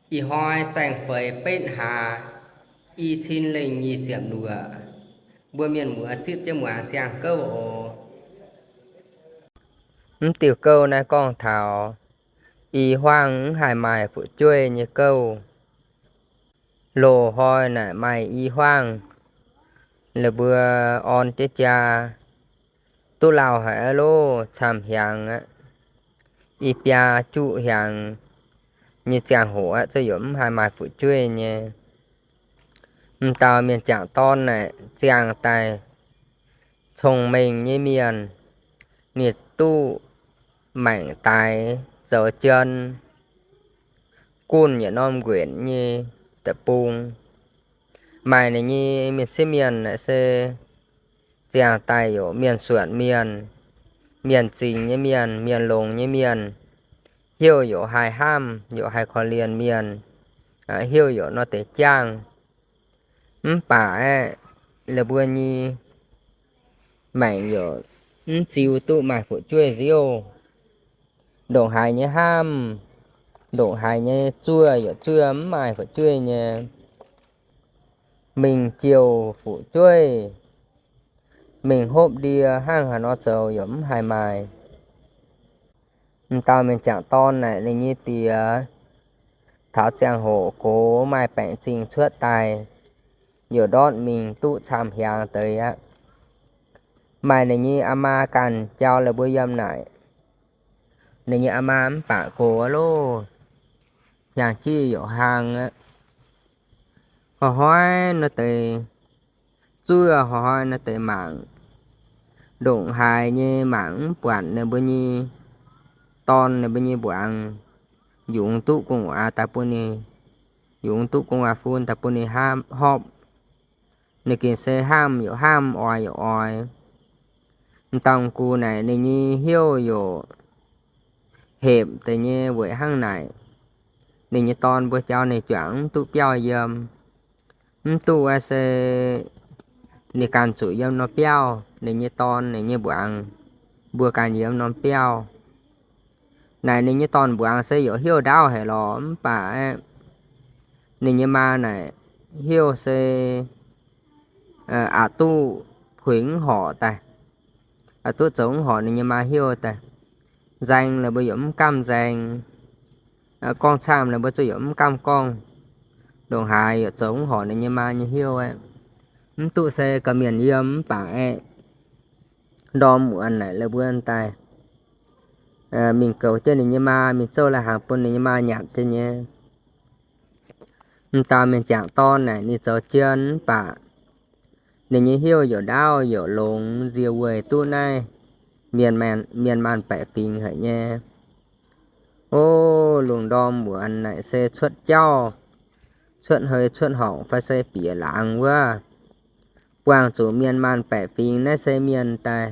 Ih hnoi saeng-feix betv hlaax, i cin lengh nyic ziepc luoqc, mbuo mienh muoz zipv jienv muangx siang-gouv oc. Mv diuh gouv naaiv gorngv taux i huaang mv haih maaih fu'jueiv nyei gouv. Loz-hnoi naaic maaih i huaang, la'buo orn jienv jaa, duqv lauh haic aqv loh, camv hiaangx aqv. I biaa juqv hiaangx nyei ziangh hoc aqv, zungv yaac mv haih maaih fu'jueiv nyei. M'dauh mienh jangc dorn naaic ziangh daaih cong-mengh nyei mienh, ninh duqv maengc daix zoux jien, gunh yietc norm nquenc nyei deic-bung. Maaih ninh nyei mienh sieqv mienh naaic se ziangh daaih yaac mienh suonc mienh, mienh zingx nyei mienh, mienh longx nyei mienh, heuc yaac haih hnamv, yaac haih korv-lienh mienh, heuc yaac nor deix jangv. Mv baac aeqv, la'buo nyei maengc yaac mv ziux duqv maaih fu'jueiv nziouv. Ndongc haaix nyei hnamv, ndongc haaix nyei zuov yaac zuov mv maaih fu'jueiv nyei. Mingh jouh fu'jueiv, mingh hopv ndie hnangv haaix nor zoux yaac mv haih maaih. M'dauh mienh jangc dorn naaic ninh nyei diex taux ziangh hoc gox maaih baengc zingh cuotv daaih, yaac ndortv mingh duqv camv hiaangx deix aqv. Maaih ninh nyei aa maa ganh jauv la'buo yiem naaic. Ninh nyei aa maa mv baac gox loh, hiaangx jiv yaac hlang aqv. Hnoi-hnoi nor deix zuov, hnoi-hnoi nor deix mangc. Ndongc haaix nyei mangc mv buatc ninh mbuo nyei dorn, ninh mbuo nyei mbuangz yungz duqv gu'nguaaz daaih bun ninh, yungz duqv gu'nguaaz-fun daaih bun ninh hopv. Ninh gengh se hnamv yaac hnamv, oix yaac oix. M'dauh gux naaic ninh nyei heuv yaac hepc deix nyei weic hnangv naaic, ninh nyei dorn mbuo jauv ninh juangc mv duqv biauv yiem. Mv duqv se ninh ganh zuqc yiem norm biauv, ninh nyei dorn, ninh nyei mbuangz mbuo ganh yiem norm biauv. Naaic ninh nyei dorn-mbuangz se yaac heuv ndaauv haic lorqc, mv baac ninh nyei maa naaic heuv se aqc duqv puix mv horc daaih, aqc duqv zoux mv horc ninh nyei maa heuv daaih. Nzaeng la'buo yaac mv gamh nzaeng, gorngv camv la'buo zuqc yaac mv gamh gorngv. Ndongc haaix yaac zoux mv horc ninh nyei maa nyei heuv aqv. Mv duqv se gorqv-mienh yiem mv baac aeqv, ndorm muonz naaic la'buo daaih mingh goux jienv ninh nyei maa, mingh zouv lai-hnaangx bun ninh nyei maa nyanc jienv nyei. M'dauh mienh jangc dorn naaic ninh zoux jien mv baac ninh nyei heuv yaac ndaauv yaac longx, nzie weic duqv naaiv mienh maanh baeqc fingx haic nyei. O, lungh ndorm muonz naaic se cuotv jauv, cuotv hei cuotv horngc fai se bieqc laangz wuov, buangh zuqc mienh maanh baeqc fingx naaiv se mienh daaih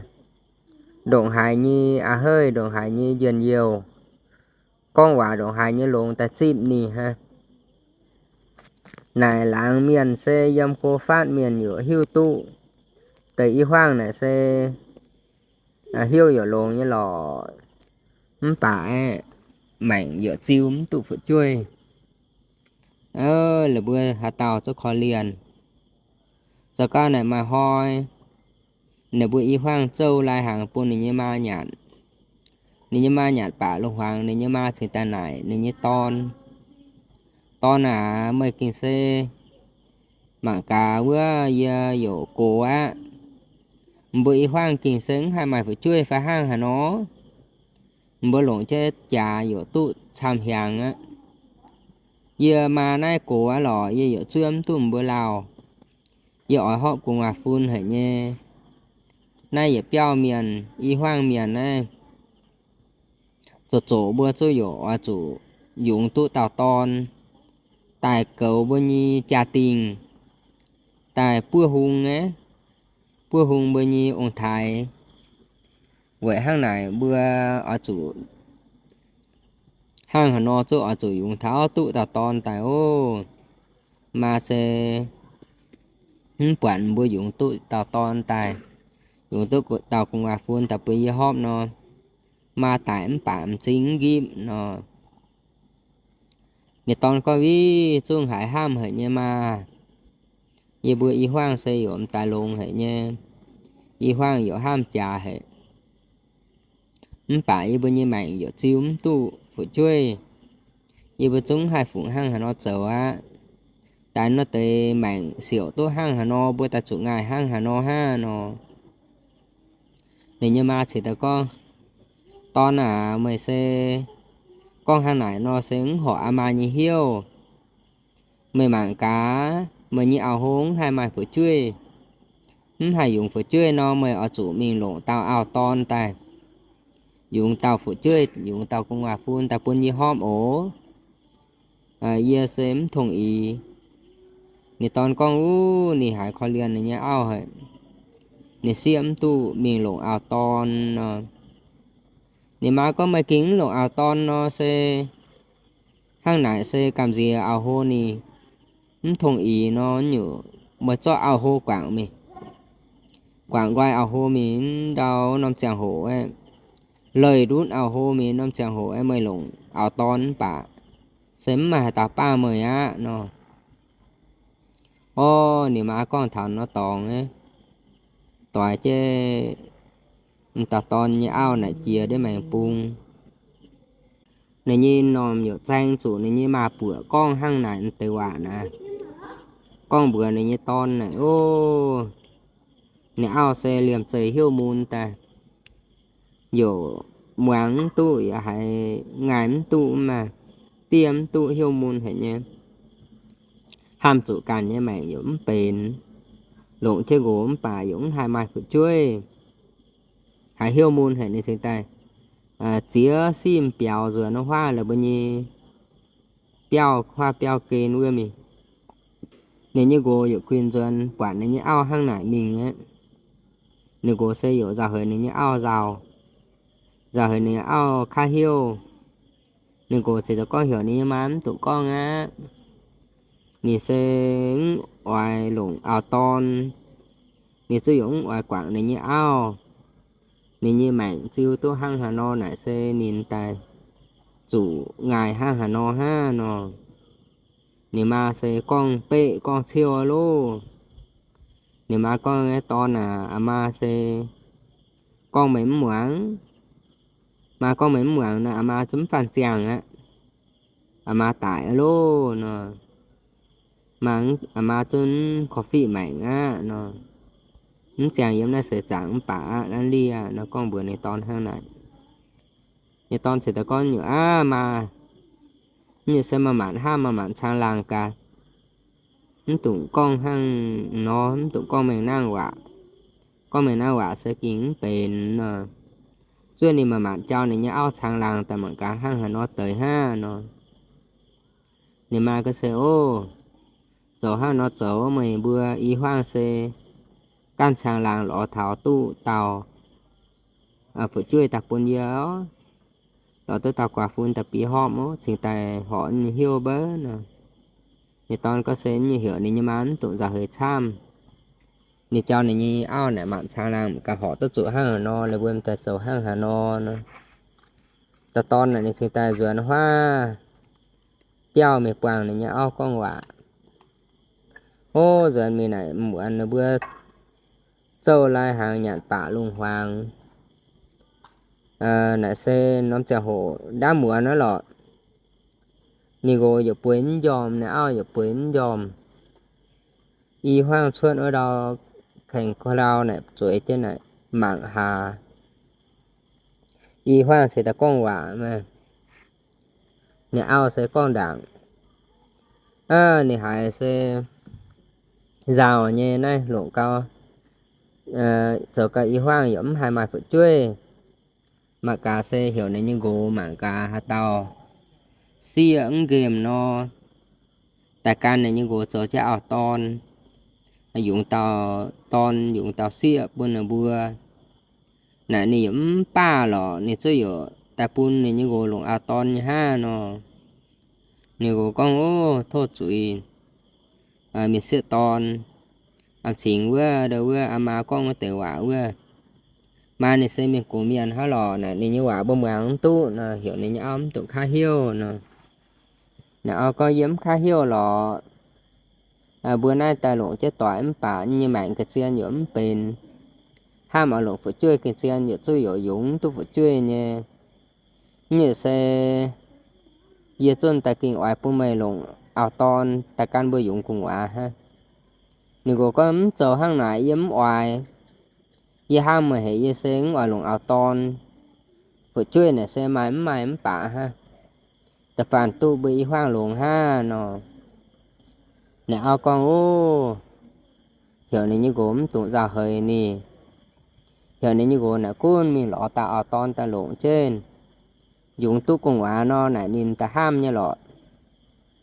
ndongc haaix nyei a'heiv, ndongc haaix nyei njien-youh, gorngv waac ndongc haaix nyei longx daaih zipv ninh hnangv. Naaic laangz mienh se yiem go fatv mienh yaac hiuv duqv deix i huaang naaic se heuv yaac longx nyei lorqc. Mv baac aeqv, maengc yaac ziux mv duqv fu'jueiv. La'buo haaix dauh zungv korv-lienh. Zoux gau naaic maaih hnoi, ninh mbuo i huaang zouv lai-hnaangx bun ninh nyei maa nyanc. Ninh nyei maa nyanc baac lungh hmuangx ninh nyei maa cingx daaih naaic ninh nyei dorn, Dorn aac, meih gengh se mangc gaax wuov, yie yaac gox aqv. Mbuo i huaang gengh se mv haih maaih fu'jueiv fai hnangv haaix nor? Mbuo longc jienv jaax yaac duqv camv hiaangx aqv. Yie maa naaiv gox aqv lorqc, yie yaac zuov mv duqv mbuo lauh. Yie oix hopv gu'nguaaz-fun haic nyei. Naaiv yietc biauv mienh, i huaang mienh naaiv, zoqc zoqc mbuo zungv yaac oix zuqc yungz duqv dauh dorn daaih goux mbuo nyei jaa-dingh, daaih buov hung aqv, buov hung mbuo nyei ong-taaix. Weic hnangv naaic mbuo oix zuqc hnangv haaix nor zungv oix zuqc yungz taux duqv dauh dorn daaih oc. Maa se mv buatc mbuo yungz duqv dauh dorn daaih, yungz duqv dauh gu'nguaaz-fun daaih bun yie hopv nor, maa daic mv baac m'zing mv nqipv nor. Ninh dorn gorngv, Ih, zungv haiz hnamv haic nyei maah! Yie mbuo i hmuangv se yaac m'daaih longx haic nyei. I hmuangv yaac hnamv jaax haic. Mv baac yie mbuo nyei maengc yaac ziu mv duqv fu'jueiv. Yie mbuo zungv haih fungc hnangv haaix nor zoux aqv. Daaih nor deix maengc siouc duqv hnangv haaix nor, mbuo daaih zuqc ngaih hnangv haaix nor hnangv nor. Ninh nyei maa ceix daaih gorngv, Dorn aac, meih se gorngv hnangv naaic nor se mv horpc aa maa nyei hnyouv. Meih mangc gaax, meih nyei auv-hlo mv haih maaih fu'jueiv. Mv haih yungz fu'jueiv nor, meih oix zuqc mingh longc dauh auv-dorn daaih. Yungz dauh fu'jueiv, yungz dauh gu'nguaaz-fun daaih bun yie hopv oc. Yie se mv tong-ix. Ninh dorn gorngv, Uv, ninh haiz korv-lienh ninh nyei auv haic. Ninh sieqv mv duqv mingh longc auv-dorn nor. Ninh maa gorngv, Meih gengh mv longc auv-dorn nor se hnangv naaic se gamh nziex auv-hlo ninh mv tong-ix nor nyungc, meih zorqv auv-hlo guangc mingh. Guangc nqoi auv-hlo mingh, ndau norm ziangh hoc aeqv, leih ndutv auv-hlo mingh norm ziangh hoc aeqv, meih longc auv-dorn mv baac se mv maaih haaix dauh baav meih aqv nor. Orv, ninh maa gorngv taux nor dorngx aeqv, doix jienv m'dauh dorn nyei auv naaic jiex ndiev maengx bung. Ninh nyei m'normh yaac zaeng zuqc ninh nyei maa buoqc gorngv hnangv naaic deix waac naaic, gorngv mbuox ninh nyei dorn naaic, Ov, ninh auv se liemh zeih hnyouv mun daaih, yaac muangx mv duqv, yaac haiz ngaih mv duqv maah, diev mv duqv, hnyouv mun haic nyei. Hnamv zuqc ganh nyei maengc yaac mv benx, longc jienv nqox mv baac yaac mv haih maaih fu'jueiv. Haiz hnyouv mun haic ninh cingx daaih ziex simv biaux nzuonx wuov huaav la'buo nyei biauv, huaav biauv gen wuov mingh. Ninh nyei nqox yaac guinh nzuonx buatc ninh nyei auv hnangv naaic mingh aqv. Ninh nqox se yaac nzauh heix ninh nyei auv nzauh, nzauh heix ninh nyei auv kaav hnyouv. Ninh nqox ziouc gorngv heuc ninh nyei maa mv dungx gorngv aqv. Ninh se mv oix longc auv-dorn. Ninh zungv yaac mv oix guangc ninh nyei auv. Ninh nyei maengc ziu duqv hnangv haaix nor naaic se ninh daaih zuqc ngaih hnangv haaix nor hnangv nor. Ninh maa se gorngv beqv gorngv ciouv loh. Ninh maa gorngv, Dorn aac, aa maa se gorngv meih mv muangx. Maa gorngv meih mv muangx nor, aa maa zungv mv faanh ziangh aqv. Aa maa daic aqv loh nor. Maa, aa maa zungv korv-fiqv maengc aqv nor. Mv ziangh yiem naaiv seix zaangc mv baac aqv, naaiv lieqv nor gorngv mbuox ninh dorn hnangv naaic. Ninh dorn ziouc daaih gorngv, Nyungc aav maa, nyungc se maaih maanc hnamv maaih maanc caangh laangh gaax. Mv dungx gorngv hnangv nor, mv dungx gorngv mengh naangh waac. Gorngv mengh naangh waac se gengh mv benx nor. Zuov ninh maaih maanc jauv ninh nyei auv caangh laangh daaih mangc gaax hnangv haaix nor deix hnangv nor. Ninh maa gaax se, Ov, zoux hnangv nor zoux, meih mbuo i hmuangv se ganh caangh laangh lorz taux duqv dauh fu'jueiv daaih bun yie oc. Lorz duqv dauh guaax fun daaih bieqc horpc oc, cingx daaih horpc nyei hnyouv mbouv nor. Ninh dorn gorngv se nyei heuc ninh nyei maa mv dungx nzauh heix camv. Ninh jauv ninh nyei auv naaic maanc caangh laangh gaax horpc duqv zuqc hnangv haaix nor, la'buo daaih zoux hnangv haaix nor nor. Dauh dorn naaic ninh cingx daaih nzuonx huaav biauv mingh buangh ninh nyei auv gorngv waac. Ov, nzuonx mingh naaic muonz ninh mbuo zouv lai hnaangx nyanc baac lungh hmuangx. Naaic se norm ziangh hoc ndaamv muonz aqv lorqc. Ninh nqox yaac bueix mv njormh, ninh auv yaac bueix mv njormh. I hmuangv cuotv wuov ndau, kaengx ga'ndau naaic zueiz jienv naaic mangc hlaax. I hmuangv ceix daaih gorngv waac maah. Ninh auv se gorngv ndaangc, Aav, ninh haiz se nzauh nyei naaiv longc gau, zoux gau i hmuangv yaac mv haih maaih fu'jueiv. Mangc gaax se heuc ninh nyei nqox mangc gaax haaix dauh sieqv mv nqemh nor, daaih gan ninh nyei nqox zoux jienv auv-dorn, yungz dauh dorn, yungz dauh sieqv bun ninh mbuo. Naaic ninh yaac mv baac lorqc, ninh zungv yaac daaih bun ninh nyei nqox longc auv-dorn nyei hnangv nor. Ninh nqox gorngv, Ov, tov zuiz, mienh sieqv dorn, a'cingx wuov, ndau wuov aa maa gorngv wuov deix waac wuov. Maa ninh se mienh gox mienh hnangv lorqc, naaic ninh nyei waac mbuo muangx mv duqv nor, heuc ninh nyei auv mv dungx kaav hnyouv nor. Naaic auv gorngv, Yie mv kaav hnyouv lorqc. Mbuo naaiv daaih longc jienv doic mv baac nyei maengc ga'zien yaac mv benx. Hnamv oix longc fu'jueiv ga'zien yaac zuqc yaac yungz duqv fu'jueiv nyei. Nyungc se yie zunh daaih gengh oix bun meih longc auv-dorn daaih gan mbuo yungz gu'nguaaz hnangv. Ninh nqox gorngv, Mv zoux hnangv naaic, yie mv oix. Yie hnamv meih haic, yie se mv oix longc auv-dorn. Fu'jueiv naaic se maaih mv maaih mv baac hnangv. Da'faanh duqv mbuo i hmuangv longx hnangv nor. Naaic auv gorngv, Ov, heuc ninh nyei nqox mv dungx nzauh heix ninh. Heuc ninh nyei nqox naaic gunv mingh lorz dauh auv-dorn daaih longc jienv. Yungz duqv gu'nguaaz nor naaic ninh daaih hnamv nyei lorqc.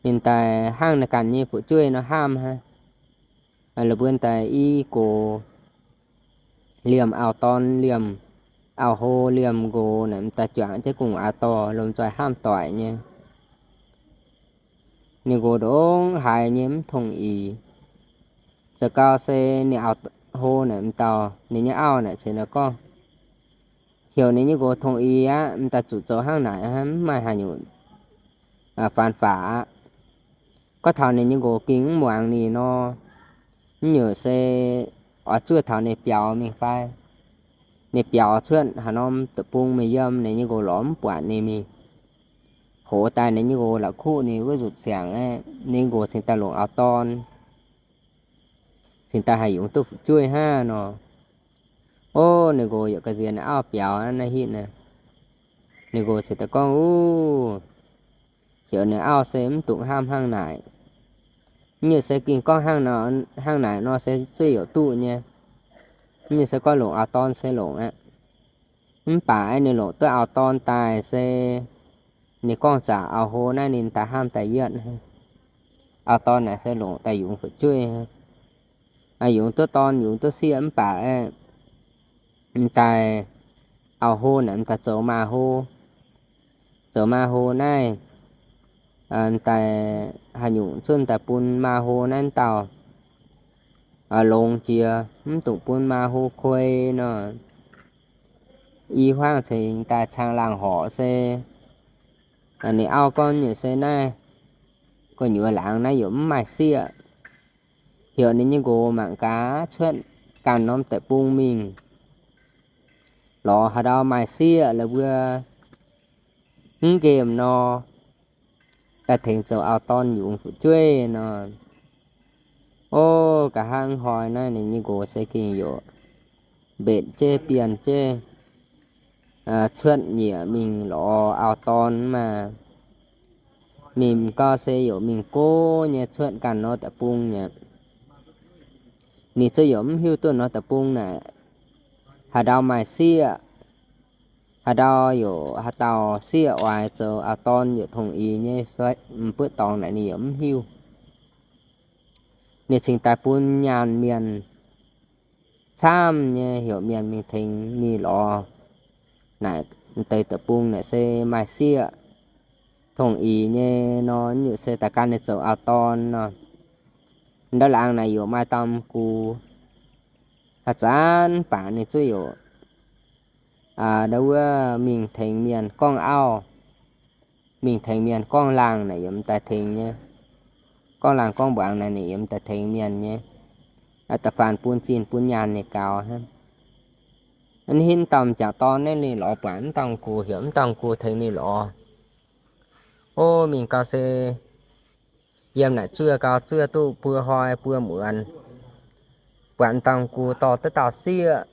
Ninh daaih hnangv naaiv ganh nyei fu'jueiv nor hnamv hnangv. La'buo daaih i gox liemh auv-dorn, liemh auv-hlo, liemh nqox naaic m'daaih juangc jienv gu'nguaaz dorh lomh nzoih hnamv doic nyei. Ninh nqox ndongc haaix nyei mv tong-ix. Zoux gau se ninh auv-hlo naaic m'dauh ninh nyei auv naaic ceix naaic gorngv, heuc ninh nyei nqox tong-ix aqv, m'daaih zuqc zoux hnangv naaic hnangv, mv maaih haaix nyungc faanx-faqc aqv. Gorngv taux ninh nyei nqox gengh mv muangx ninh nor, mv nyungc se oix zuov taux ninh biaux mingh fai? Ninh biaux cuotv haaix norm deic-bung mingh yiem, ninh nyei nqox lorz mv buatc ninh mingh. Hoz daaih ninh nyei nqox la'kuqv kuqv ninh wuov nzutc siangx aqv, ninh nyei nqox cingx daaih longc auv-dorn, cingx daaih haih yungz duqv fu'jueiv hnangv nor. Ov, ninh nqox yaac ga'nziex ninh auv biaux naaiv hitv naaic. Ninh nqox cingx daaih gorngv, Uv, heuc ninh auv se mv dungx hnamv hnangv naaic. Mv nyungc se gengh gorngv hnangv naaic nor se zuqc yaac duqv nyei. Mv nyungc se gorngv longc auv-dorn se longc aqv. Mv baac ninh longc duqv auv-dorn daaih se ninh gorngv zaqc auv-hlo naaiv ninh daaih hnamv daaih yietv. Auv-dorn naaic se longc daaih yungz fu'jueiv. Yungz duqv dorn yungz duqv sieqv mv baac m'daaih auv-hlo naaic m'daaih zoux maa-hlo. Zoux maa-hlo naaiv m'daaih haaix nyungc zunh daaih bun maa-hlo naaiv dauh longx jiex, mv dungx bun maa-hlo kuei nor. I hmuangv cingx daaih caangh laangh horc se ninh auv gorngv nyei se naaiv gu'nyuoz laangz naaiv yaac mv maaih sieqv. Heuc ninh nyei nqox mangc gaax cuotv ganh norm deic-bung mingh lorz haaix ndau maaih sieqv la'buo mv nqemh nor, daaih tengx zoux auv-dorn yungz fu'jueiv nor. Ov, nqa'haav hnoi naaiv ninh nyei nqox se gengh yaac mbenc jienv bienh jienv cuotv nyiec mingh lorz auv-dorn maah. Mingh gau se yaac mingh gox nyei cuotv ganh norm deic-bung nyei. Ninh zuqc yaac mv hiuv duqv norm deic-bung naaic haaix ndau maaih sieqv, haaix ndau yaac haaix dauh sieqv oix zoux auv-dorn yaac tong-ix nyei, m'butv dorngx naaic ninh yaac mv hiuv. Ninh cingx daaih bun nyaanh mienh camv nyei heuc mienh mingh tengx ninh lorz naaic deix deic-bung naaic se maaih sieqv tong-ix nyei nor, nyungc se daaih gan ninh zoux auv-dorn nor. Ndau laangz naaic yaac maaih dauh m'gux haaix zanc baac ninh zuqc yaac ndau wuov mingh tengx mienh gorngv auv, mingh tengx mienh gorngv laangh naaic yaac m'daaih tengx nyei. Gorngv laangh gorngv mbuangz naaic ninh yaac m'daaih tengx mienh nyei. Da'faanh bun zinh bun nyaanh ninh gaux hnangv. Hnangv haaix dauh m'jangc dorn naaiv ninh lorz buatc mv dauh m'gux, heuc mv dauh m'gux tengx ninh lorz. Ov, mingh gau se yiem naaic zuov gau, zuov duqv buo hnoi buo muonz, buatc mv dauh m'gux dorh duqv dauh sieqv,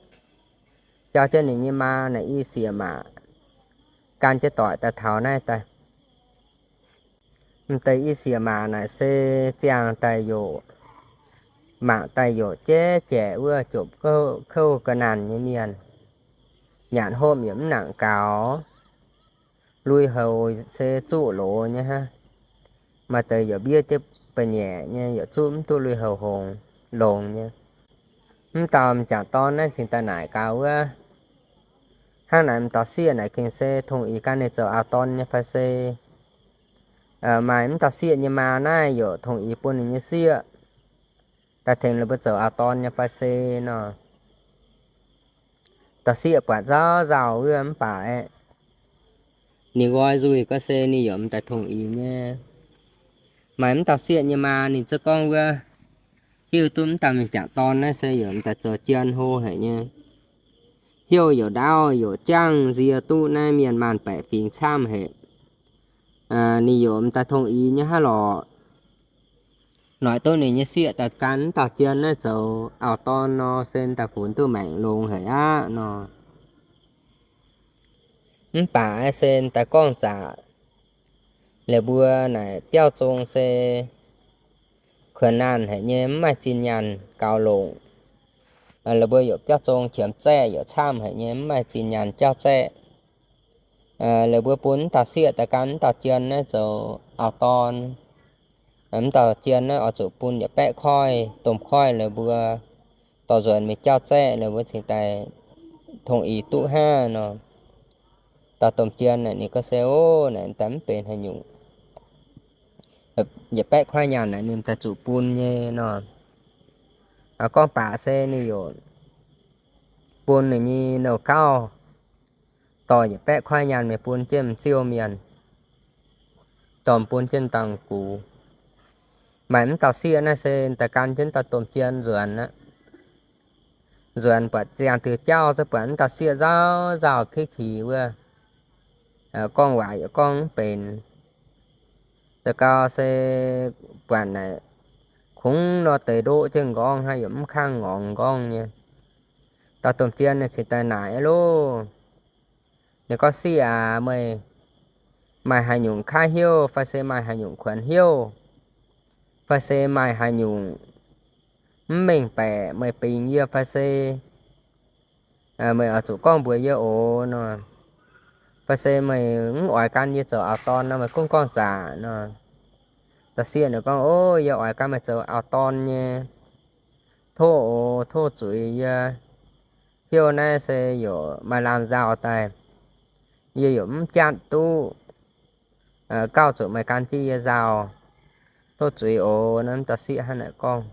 jauv jienv ninh nyei maa naaic i sieqv maac gan jienv doic daaih taux naaiv daaih. M'deix i sieqv maac naaic se ziangh daaih youc, maac daaih youc jaiv jaeqc wuov jopc kouv ga'naanh nyei mienh, nyanc hopv yaac mv nangc gaux, lui-houx se zuqv loz nyei hnangv. Maaih deix yaac mbiev jienv ba'nyaeqc nyei, yaac zuqv mv duqv lui-houx hngongx longx nyei. Mv dauh m'jangc dorn naaiv cingx daaih naaic gaax wuov, hnangv naaic m'dauh sieqv naaic gengh se tong-ix gan ninh zoux auv-dorn nyei fai se maaih mv dauh sieqv nyei maa naaiv yaac tong-ix bun ninh nyei sieqv daaih tengx ninh mbuo zoux auv-dorn nyei fai se nor. Dauh sieqv buatc nzauh nzauh wuov mv baac aeqv, ninh nqoi nzuih ga'sie ninh yaac m'daaih tong-ix nyei. Maaih mv dauh sieqv nyei maa ninh ziouc gorngv wuov, hiuv duqv mv dauh mienh jangc dorn naaiv se yaac m'daaih zoux jien hlo haic nyei. Heuc youc ndaauv youc jangv nzie duqv naaiv mienh maanh baeqc fingx camv haic. Ninh youc m'daaih tongh ix nyei hnangv lorqc. Noic duqv ninh nyei sieqv daaih gan mv dauh jien naaiv zoux auv dorn nor se m'daaih funx duqv maengc longx haic aqv nor. Mv baac se m'daaih gorngv zaqc, laaix mbuo naaic biauv zong se kuonx naanh haic nyei, mv maaih zinh nyaanh gaux longc. Laaix mbuo youc biauv zong qiemx zaeqv youc camv haic nyei, mv maaih zinh nyaanh jauv zaeqv. Laaix mbuo bun mv dauh sieqv daaih gan mv dauh jien naaiv zoux auv dorn. Mv dauh jien naaiv oix zuqc bun yietc baeqv koiv domh koiv laaix mbuo dorh nzuonx mingh jauv zaeqv laaix mbuo cingx daaih tongh ix duqv hnangv nor. Dauh domh jien naaic ninh gorngv se, Ov, naaic daaih mv benx haaix nyungc. Yietc baeqv koiv nyaanh naaic ninh daaih zuqc bun nyei nor. Gorngv baac se ninh youc bun ninh nyei nouh gauv dorh yietc baeqv koiv nyaanh mingh bun jienv m'ziouv mienh, dorh bun jienv dangh gux. Maaih mv dauh sieqv naaiv se daaih gan jienv dauh domh jien nzuonx aqv. Nzuonx buatc ziangh diuh jauv se buatc mv dauh sieqv nzauh nzauh kikv-kix wuov, gorngv waac yaac gorngv mv benx. Za'gau se buatc naaic kungx nor deix ndoqv jienv m'nqorngv hnangv, yaac mv kangv ngorngx m'nqorngv nyei. Dauh domh jien ninh cingx daaih naaic loh. Ninh gorngv, Sieqv aac, meih maaih haaix nyungc kaav hnyouv fai se maaih haaix nyungc kuonx hnyouv fai se maaih haaix nyungc mv mengh baeqc meih bingx yie fai se meih oix zuqc gorngv mbuox yie oc nor. Fai se meih mv oix gan yie zoux auv-dorn nor, meih gunv gorngv zaqc nor. Dauh sieqv ninh gorngv, Ov, yie oix gan meih zoux auv-dorn nyei. Tov oc, tov zuiz yie. Hnyouv naaiv se yaac maaih lamh nzauh daaih. Yie yaac mv jatv duqv gauh zuqc meih gan jienv yie nzauh. Tov zuiz oc. Naaiv mv dauh sieqv hnangv naaic gorngv.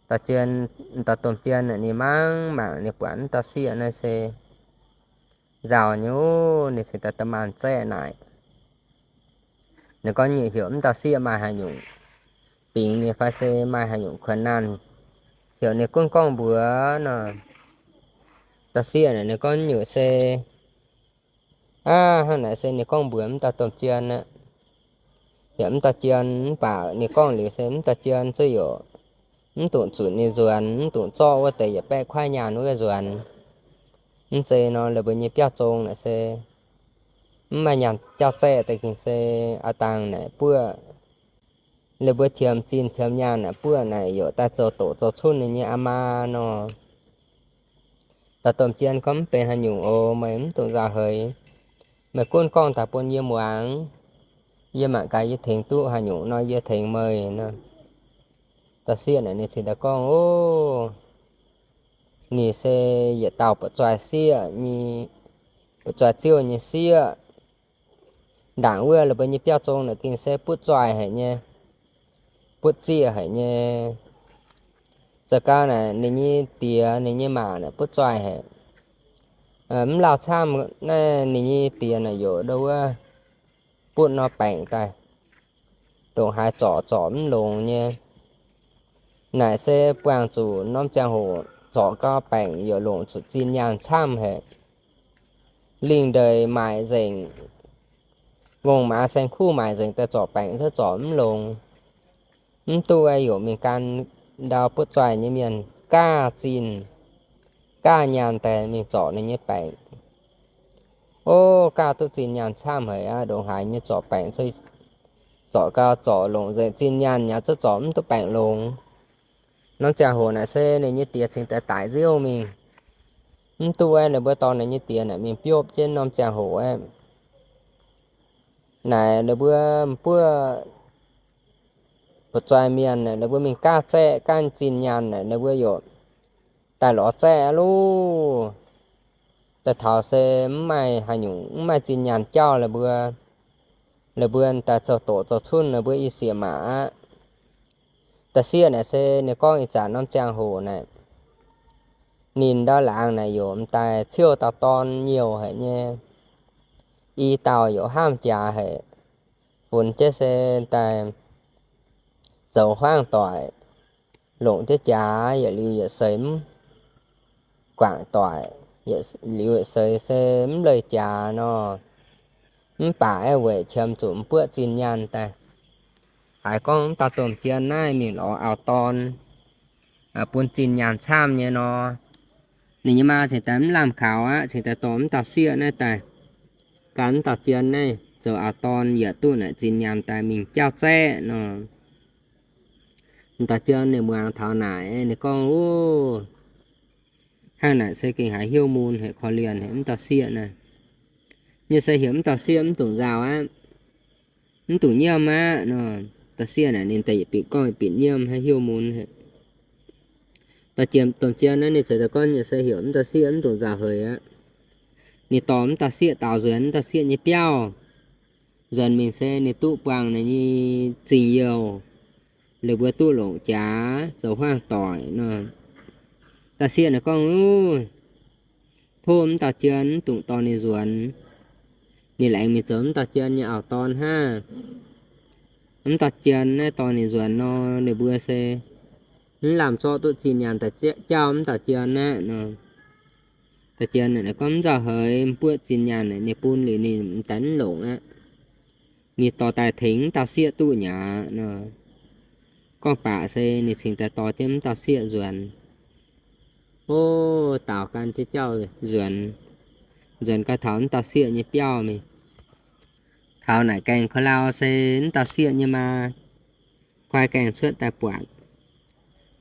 Dauh jien, dauh domh jien ninh mangc mangc ninh buatc mv dauh sieqv naaiv se nzauh nyei, ninh cingx daaih da'maanh zaeqv naaic. Ninh gorngv, Nyeic heuc mv dauh sieqv maaih haaix nyungc bingx ninh fai se maaih haaix nyungc kuonx naanh, heuc ninh gunv gorngv mbuox nor. Dauh sieqv naaic ninh gorngv, Nyeic se aav, hnangv naaic se ninh gorngv mbuox mv dauh domh jien aqv. Heuc mv dauh jien, mv baac ninh gorngv liuz se mv dauh jien zuqc yaac mv dungx zunc ninh nzuonx, mv dungx zorqv wuov deix yietc baeqv kuaaiv nyaanh wuov nzuonx. Mv zeiz nor, laaix mbuo nyei biauv zong naaic se mv maaih nyaanh jauv zaeqv daaih gengh se aav dangh naaic buoqv, laaix mbuo qiemx zinh qiemx nyaanh naaic buoqv naaic yaac daaih zoux doqc zoux cunv ninh nyei aa maa nor. Dauh domh jien gorngv, Mv benx haaix nyungc oc. Meih mv dungx nzauh heix. Meih gunv gorngv daaih bun yie muangx. Yie mangc gaax yie tengx duqv haaix nyungc nor yie tengx meih nor. Dauh sieqv naaic ninh cingx daaih gorngv, Ov, ninh se yietc dauh buoqc zoih sieqv nyei, buoqc zoih ziouv nyei sieqv. Ndaangc wuov laaix mbuo nyei biauv zong naaic gengh se butv zoih haic nyei, butv zieqv haic nyei. Za'gau naaic ninh nyei diex ninh nyei maa naaic butv zoih haic. Mv lauh camv naaiv ninh nyei diex naaic yaac ndo wuov butv norm baengc daaih, ndongc haaix zorc zorc mv longx nyei. Naaic se buangh zuqc norm ziangh hoc zorc gau baengc yaac longc zuqc zinh nyaanh camv haic. Lingh ndeic maaic nzengc, ngongh maaz saeng-kuv maaic nzengc daaih zorc baengc se zorc mv longx. Mv duqv aeqv, yaac mingh gan ndau butv zoih nyei mienh gaav zinh gaav nyaanh daaih mingh zorc ninh nyei baengc. Ov, gaav duqv zinh nyaanh camv haic aqv. Ndongc haaix nyei zorc baengc, zorc gau zorc longc nzengc zinh nyaanh yaac zungv zorc mv duqv baengc longx. Norm ziangh hoc naaic se ninh nyei diex cingx daaih daic nziouv mingh. Mv duqv aeqv, ninh mbuo dorh ninh nyei diex naaic mingh biopv jienv norm ziangh hoc aeqv, naaic ninh mbuo buov buoz-zoih mienh naaic, ninh mbuo mingh gaav zaeqv gaav zinh nyaanh naaic, ninh mbuo yaac daaih lorz zaeqv aqv loh. Daaih taux se mv maaih haaix nyungc, mv maaih zinh nyaanh jauv la'buo. La'buo daaih zoux doqc zoux cunv la'buo i sieqv maac aqv. Da'sieqv naaic se ninh gorngv ih zanc norm ziangh hoc naaic, ninh ndau laangz naaic yaac m'daaih ciouv dauh dorn nyouh haic nyei. I dauh yaac hnamv jaax haic, funx jienv se daaih zoux huaang doic, longc jienv jaax yietc liuz yietc seix mv guangc doic, liuz yietc seix se mv leih jaax nor, mv baac aeqv, weic qiemx zuqc mv buoqv zinh nyaanh daaih. Haiz gorngv mv dauh domh jien naaiv mingh lorz auv-dorn bun zinh nyaanh camv nyei nor, ninh nyei maa cingx daaih mv lamh kaux aqv, cingx daaih dorh mv dauh sieqv naaiv daaih gan mv dauh jien naaiv zoux auv-dorn, yaac duqv naaic zinh nyaanh daaih mingh jauv zaeqv nor. Mv dauh jien ninh muangx taux naaic, ninh gorngv, Ov, hnangv naaic se gengh haiz hnyouv mun haic, korv-lienh haic mv dauh sieqv naaiv. Yie se heuc mv dauh sieqv mv dungx nzauh aqv, mv dungx nyiemv aqv nor. Dauh sieqv naaic ninh daaih yietc bieqc gorngv yietc bieqc nyiemv, haiz hnyouv mun haic. Dauh jien, domh jien naaiv ninh ceix daaih gorngv, Yie se heuc mv dauh sieqv mv dungx nzauh haic aqv. Ninh dorh mv dauh sieqv daaux nzuonx mv dauh sieqv nyei biauv. Nzuonx mingh se ninh duqv buangh ninh nyei zingh youh, ninh mbuo duqv longc jaax zoux huaang doic nor. Dauh sieqv naaic gorngv, Tov mv dauh jien mv dungx dorh ninh nzuonx. Ninh laengz mingh zoux mv dauh jien nyei auv-dorn hnangv. Mv dauh jien naaiv dorh ninh nzuonx nor, ninh mbuo se mv lamh zorqv duqv zinh nyaanh daaih jauv mv dauh jien aqv nor. Dauh jien naaic gorngv, Mv nzauh haic, mv buoqv zinh nyaanh naaic ninh bun liuz ninh m'daaih mv longc aqv. Ninh dorh daaih tengx mv dauh sieqv duqv nyei aqv nor. Gorngv baac se ninh cingx daaih dorh jienv mv dauh sieqv nzuonx. Ov, daaux gan jienv jauv nzuonx, nzuonx gau taux mv dauh sieqv nyei biauv mingh. Taux naaic gaengh ko lau se mv dauh sieqv nyei maa guai gaengh cuotv daaih buatc.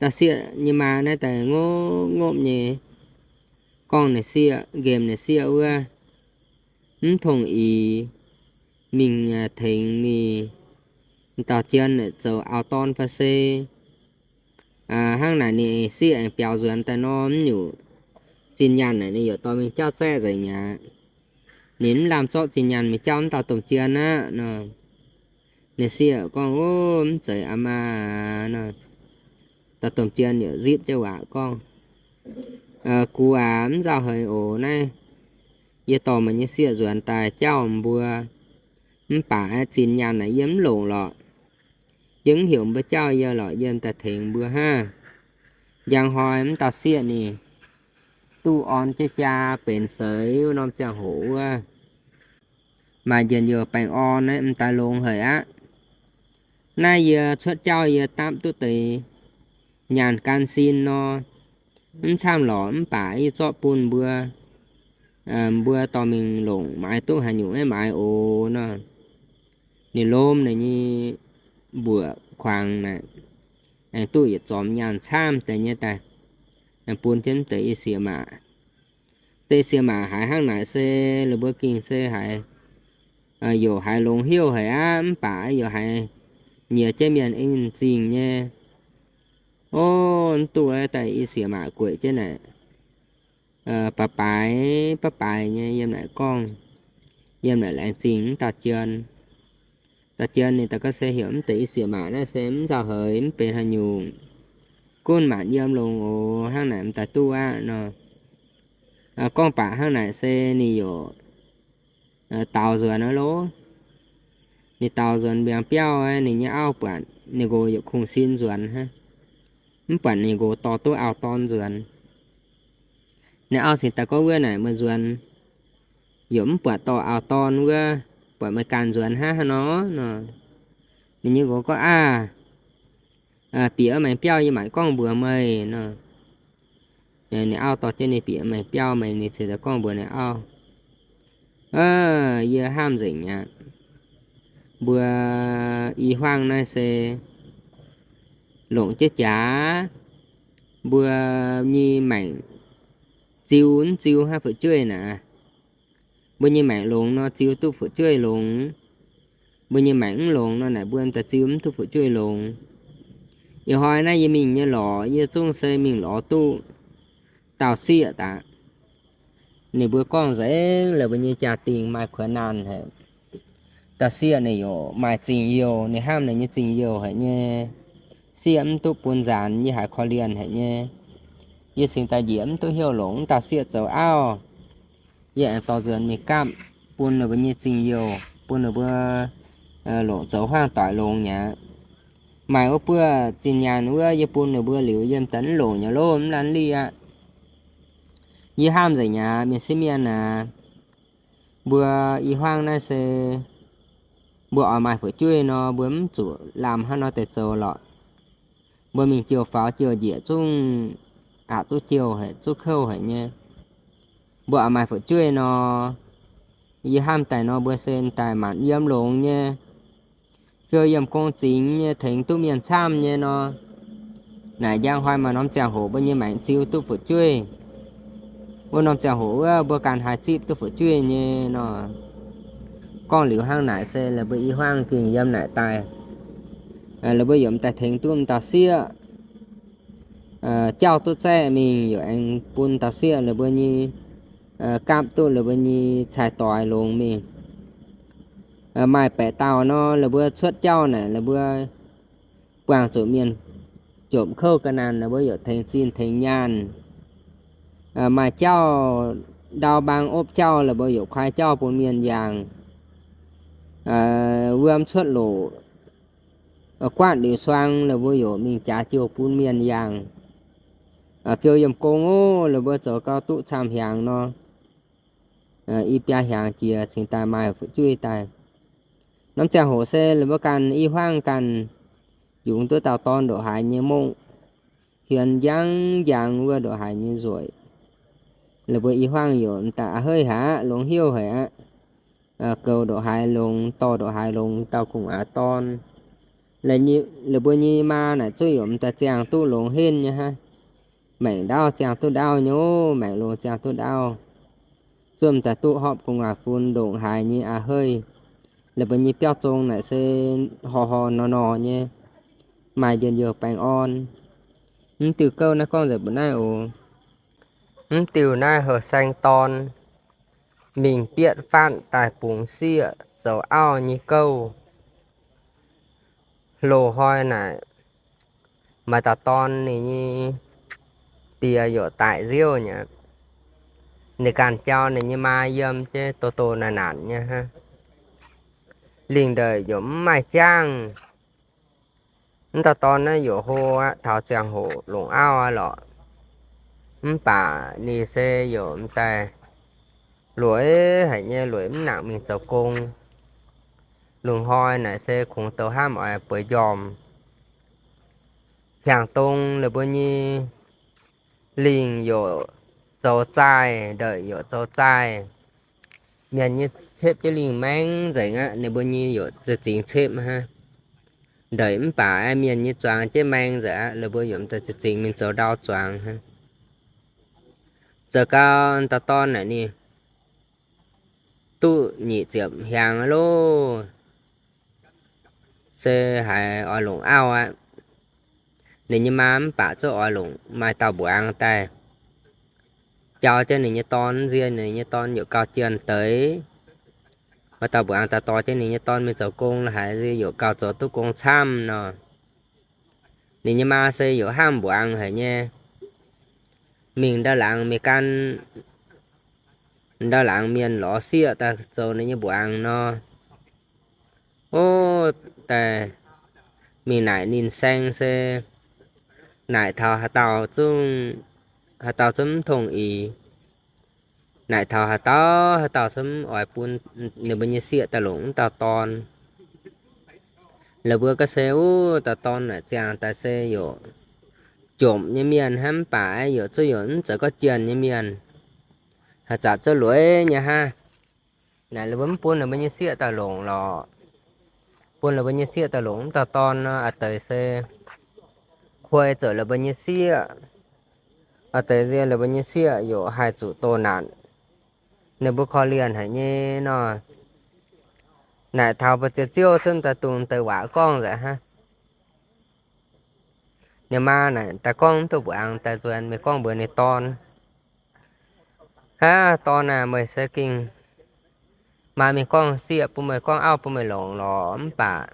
Dauh sieqv nyei maa naaiv daaih ngopv ngopv nyei gorngv ninh sieqv, nqemh ninh sieqv wuov, mv tongh ix mingh tengx ninh dauh jien zoux auv-dorn fai se hnangv naaic ninh sieqv aengx biaux nzuonx daaih nor, mv nyungc zinh nyaanh naaic ninh yaac dorh mingh jauv zaeqv nzengc mi'aqv. Ninh mv lamh zorqv zinh nyaanh mingh jauv mv dauh domh jien aqv nor. Ninh sieqv gorngv, Ov, mv zeiz aqv maah nor. Dauh domh jien yaac zipv jienv waac gorngv, Gux aac, mv nzauh haic oc. Naaiv yie dorh meih nyei sieqv nzuonx daaih jauv mbuo, mv baac zinh nyaanh naaic yie mv longc lorqc. Yie mv heuc mbuo jauv yie lorqc, yie m'daaih tengx mbuo hnangv. Njang hnoi mv dauh sieqv ninh duqv orn jienv jaa benx seix wuov norm ziangh hoc wuov, maaih njien-youh baengh orn naaiv m'daaih longx haic aqv. Naaiv yie cuotv jauv yie dapv duqv deix nyaanh gan sin nor, mv camv lorqc, mv baac yie zorqv bun mbuo, mbuo dorh mingh longc maaiz duqv haaix nyungc aeqv maaiz oc nor. Ninh lomh ninh nyei mbuoqc kuangx naaic, aengx duqv yietc zormx nyaanh camv deix nyei daaih, aengx bun jienv deix i sieqv maac. Deix sieqv maac haiz hnangv naaic se lih mbuo gengh se haiz youc haiz longx heuc haic aqv, mv baac youc haiz nyiex jienv mienh en zingh nyei. Ov, mv duqv daaih i sieqv maac gueic jienv naaic, baaix baaix baaix baaix nyei yiem naaic gorngv, yiem naaic laengz zingh mv dauh jien. Dauh jien ninh daaih gorngv se heuc mv deix i sieqv maac naaiv se mv nzauh haic, mv benx haaix nyungc, gunv maanc yiem longx oc, hnangv naaic m'daaih duqv aqv nor. Gorngv baac hnangv naaic se ninh youc daaux nzuonx aqv lorqc. Ninh daaux nzuonx mbiaangx biauv, ninh nyei auv buatc ninh nqox yaac kungx sin nzuonx hnangv, mv buatc ninh nqox dorh duqv auv-dorn nzuonx. Ninh auv cingx daaih gorngv, Wuov naaic meih nzuonx yaac mv buatc dorh auv-dorn wuov, buatc meih ganh nzuonx hnangv haaix nor nor. Ninh nyei nqox gorngv, Aav, bieqc maengx biauv yie maiv gorngv mbuox meih nor. Ninh auv dorh jienv ninh bieqc maengx biauv mingh, ninh cingx daaih gorngv mbuox ninh auv, Yie hnamv nzengc aqv. Mbuo i huaang naaiv se longc jienv jaax, mbuo nyei maengc ziux mv ziux hnangv fu'jueiv naaic. Mbuo nyei maengc longx nor ziux duqv fu'jueiv longx. Mbuo nyei maengc mv longx nor naaic mbuo m'daaih ziux mv duqv fu'jueiv longx. Ih hnoi naaiv yie mingh nyei lorqc, yie zungv se mingh lorz duqv dauh sieqv daaih. Ninh mbuo gorngv nzengc lorqc, mbuo nyei jaa-dingh maaih kuonx naanh haic. Dauh sieqv ninh yaac maaih zingh youh, ninh hnamv ninh nyei zingh youh haic nyei. Sieqv mv duqv bun nzaanx, yie haiz korv-lienh haic nyei. Yie cingx daaih njiec mv duqv hnyouv longc wuov dauh sieqv zoux auv. Yie aengx dorh nzuonx mingh gapv bun ninh mbuo nyei zingh youh, bun ninh mbuo longc zoux huaang-doic longx nyei aqv. Maaih wuov buoz zinh nyaanh wuov yie bun ninh mbuo liuz yiem daaih mv longc nyei lov, mv laanh li aqv. Yie hnamv nzengc aqv, mienh sieqv mienh aac, mbuo i hmuangv naaiv se mbuo oix maaih fu'jueiv nor, mbuo mv zuqc lamh hnangv nor deix zoux lorqc. Mbuo mingh jouh faaux jouh njiec zungv aqc duqv jouh haic, zungv kouv haic nyei. Mbuo oix maaih fu'jueiv nor, yie hnamv daaih nor mbuo se daaih maanc yiem longx nyei, fiou yiem gong zingx nyei, tengx duqv mienh camv nyei nor. Naaic njang hnoi maaih norm ziangh hoc mbuo nyei maengc ziux duqv fu'jueiv. Wuov norm ziangh hoc wuov mbuo ganh haih zipv duqv fu'jueiv nyei nor. Gorngv liuz hnangv naaic se laaix mbuo i hmuangv gengh yiem naaic daaih, laaix mbuo yaac m'daaih tengx duqv m'dauh sieqv, jauv duqv zaeqv mingh yaac aengx bun dauh sieqv laaix mbuo nyei, gapv duqv laaix mbuo nyei cai-doix longx mingh. Maaih baeqc dauh nor, laaix mbuo cuotv jauv naaic laaix mbuo buangh zuqc mienh jomc kouv ga'naanh, laaix mbuo yaac tengx zinh tengx nyaanh. Maaih jauv ndau mbaang opv jauv, laaix mbuo yaac kuaai jauv bun mienh yangh. Wuom cuotv loc, guaatv liuz suang, laaix mbuo yaac mingh jaax jouh bun mienh yangh. Fiou yiem gong oc, laaix mbuo zoux gau duqv camv hiaangx nor, i biaa hiaangx jiex cingx daaih maaih fu'jueiv daaih. Norm ziangh hoc se laaix mbuo ganh i hmuangv ganh yungz duqv dauh dorn ndongc haaix nyei mongh, hienx njang njang wuov ndongc haaix nyei nzueic. Laaix mbuo i hmuangv yaac m'daaih a'heiv haic aqv, longx hnyouv haic aqv. Goux ndongc haaix longx, dorh ndongc haaix longx dauh gu'nguaaz dorn. Laaix mbuo nyei maa naaic zuqc yaac m'daaih ziangh duqv longx henv nyei hnangv. Maengc ndaauv ziangh duqv ndaauv nyei, maengc longx ziangh duqv ndaauv. Zuqc m'daaih duqv hopv gu'nguaaz fun ndongc haaix nyei a'heiv. Laaix mbuo nyei biauv zong naaic se hor hor nor nor nyei, maaih njien-youh baengh orn. Mv diuh gouv naaiv gorngv nzengc mbuo naaiv oc. Mv diuh naaiv heuc saeng dorn mingh bietv fatv daaih bungx sieqv zoux auv nyei gouv. Loz-hnoi naaic, maaih dauh dorn ninh nyei die yaac daic nziouv nyei. Ninh ganh jauv ninh nyei maa yiem jienv doh doh naanc naanc nyei hnangv. Lingh ndeic yaac mv maaih jangv. Mv dauh dorn naaiv yaac hlo aqv, taux ziangh hoc longc auv aqv lorqc. Mv baac ninh se yaac m'daaih lueic haic nyei, lueic mv nangc mingh zoux gong. Lungh hnoi naaic se kungx douz hnamv oix bueix njormh. Hiaangx dong laaix mbuo nyei lingh yaac zoux zaaih, ndeic yaac zoux zaaih. Mienh nyei cepv jienv lingh maeng nzengc aqv, ninh mbuo nyei yaac za'zingx cepv hnangv. Ndeic mv baac mienh nyei zuangx jienv maeng nzengc aqv, laaix mbuo yaac m'daaih za'zingx mingh zoux ndau zuangx hnangv. Zoux gau dauh dorn naaic ninh duqv nyic ziepc hnyangx loh, se haiz oix longc auv aqv. Ninh nyei maa mv baac zungv oix longc maaih dauh mbuoqc angx daaih jauv jienv ninh nyei dorn, nzie ninh nyei dorn yaac gauh jienh deix. Maaih dauh mbuoqc angx daaih dorh jienv ninh nyei dorn mingh zoux gong lorqc, haiz nzie yaac gauh zoux duqv gong camv nor. Ninh nyei maa se yaac hnamv mbuoqc angx haic nyei, mingh ndau-laangz mienh gan, ndau-laangz mienh lorz sieqv daaih zoux ninh nyei mbuoqc angx nor. Ov, daaih mingh naaic ninh saeng se naaic taux haaix dauh zungv, haaix dauh zungv mv tongh ix. Naaic taux haaix dauh, haaix dauh zungv mv oix bun ninh mbuo nyei sieqv daaih longc wuov dauh dorn. Laaix mbuo ga'sie wuov dauh dorn naaic ziangh daaih se yaac jomc nyei mienh hnangv, mv baac yaac zungv yaac mv zeiz gorngv jienh nyei mienh. Haaix zanc zungv lueic nyei hnangv. Naaic laaix mbuo mv bun laaix mbuo nyei sieqv daaih longc lorqc. Bun laaix mbuo nyei sieqv daaih longc wuov dauh dorn nor, a'deix se kuei zoux laaix mbuo nyei sieqv. A'deix nzie laaix mbuo nyei sieqv yaac haih zuqc doh naanc. Ninh mbuo korv-lienh haic nyei nor. Naaic taux mbu'ziex ziouv zungv daaih dungx deix waac gorngv nzengc hnangv. Ninh maa naaic daaih gorngv mv duqv mbuoqc angx daaih nzuonx mingh gorngv mbuox ninh dorn, Aav, dorn aac, meih se gengh maa mingh gorngv sieqv bun meih, gorngv auv bun meih longc lorqc. Mv baac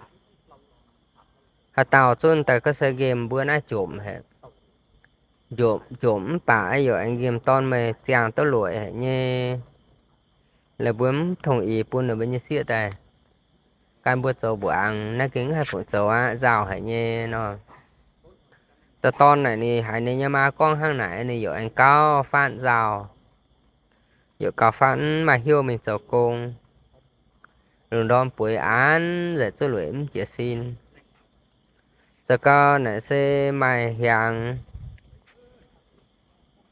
haaix dauh zungv daaih ga'sie nqemh mbuo naaiv jomc haic. Jomc, jomc mv baac yaac aengx nqemh dorn meih ziangh duqv lueic haic nyei. Laaix mbuo mv tongh ix bun laaix mbuo nyei sieqv daaih. gan mbuo zoux mbuangz naaiv gengh mv haih fungc zoux aqv, nzauh haic nyei nor. Dauh dorn naaic ninh haiz ninh nyei maa gorngv hnangv naaic, ninh yaac aengx gauh faatv nzauh, yaac gauh faatv mv maaih hnyouv mingh zoux gong. Lungh ndorm bueix an nzengc zuqc lueic mv jiez sin. Zoux gau naaic se maaih hiaangx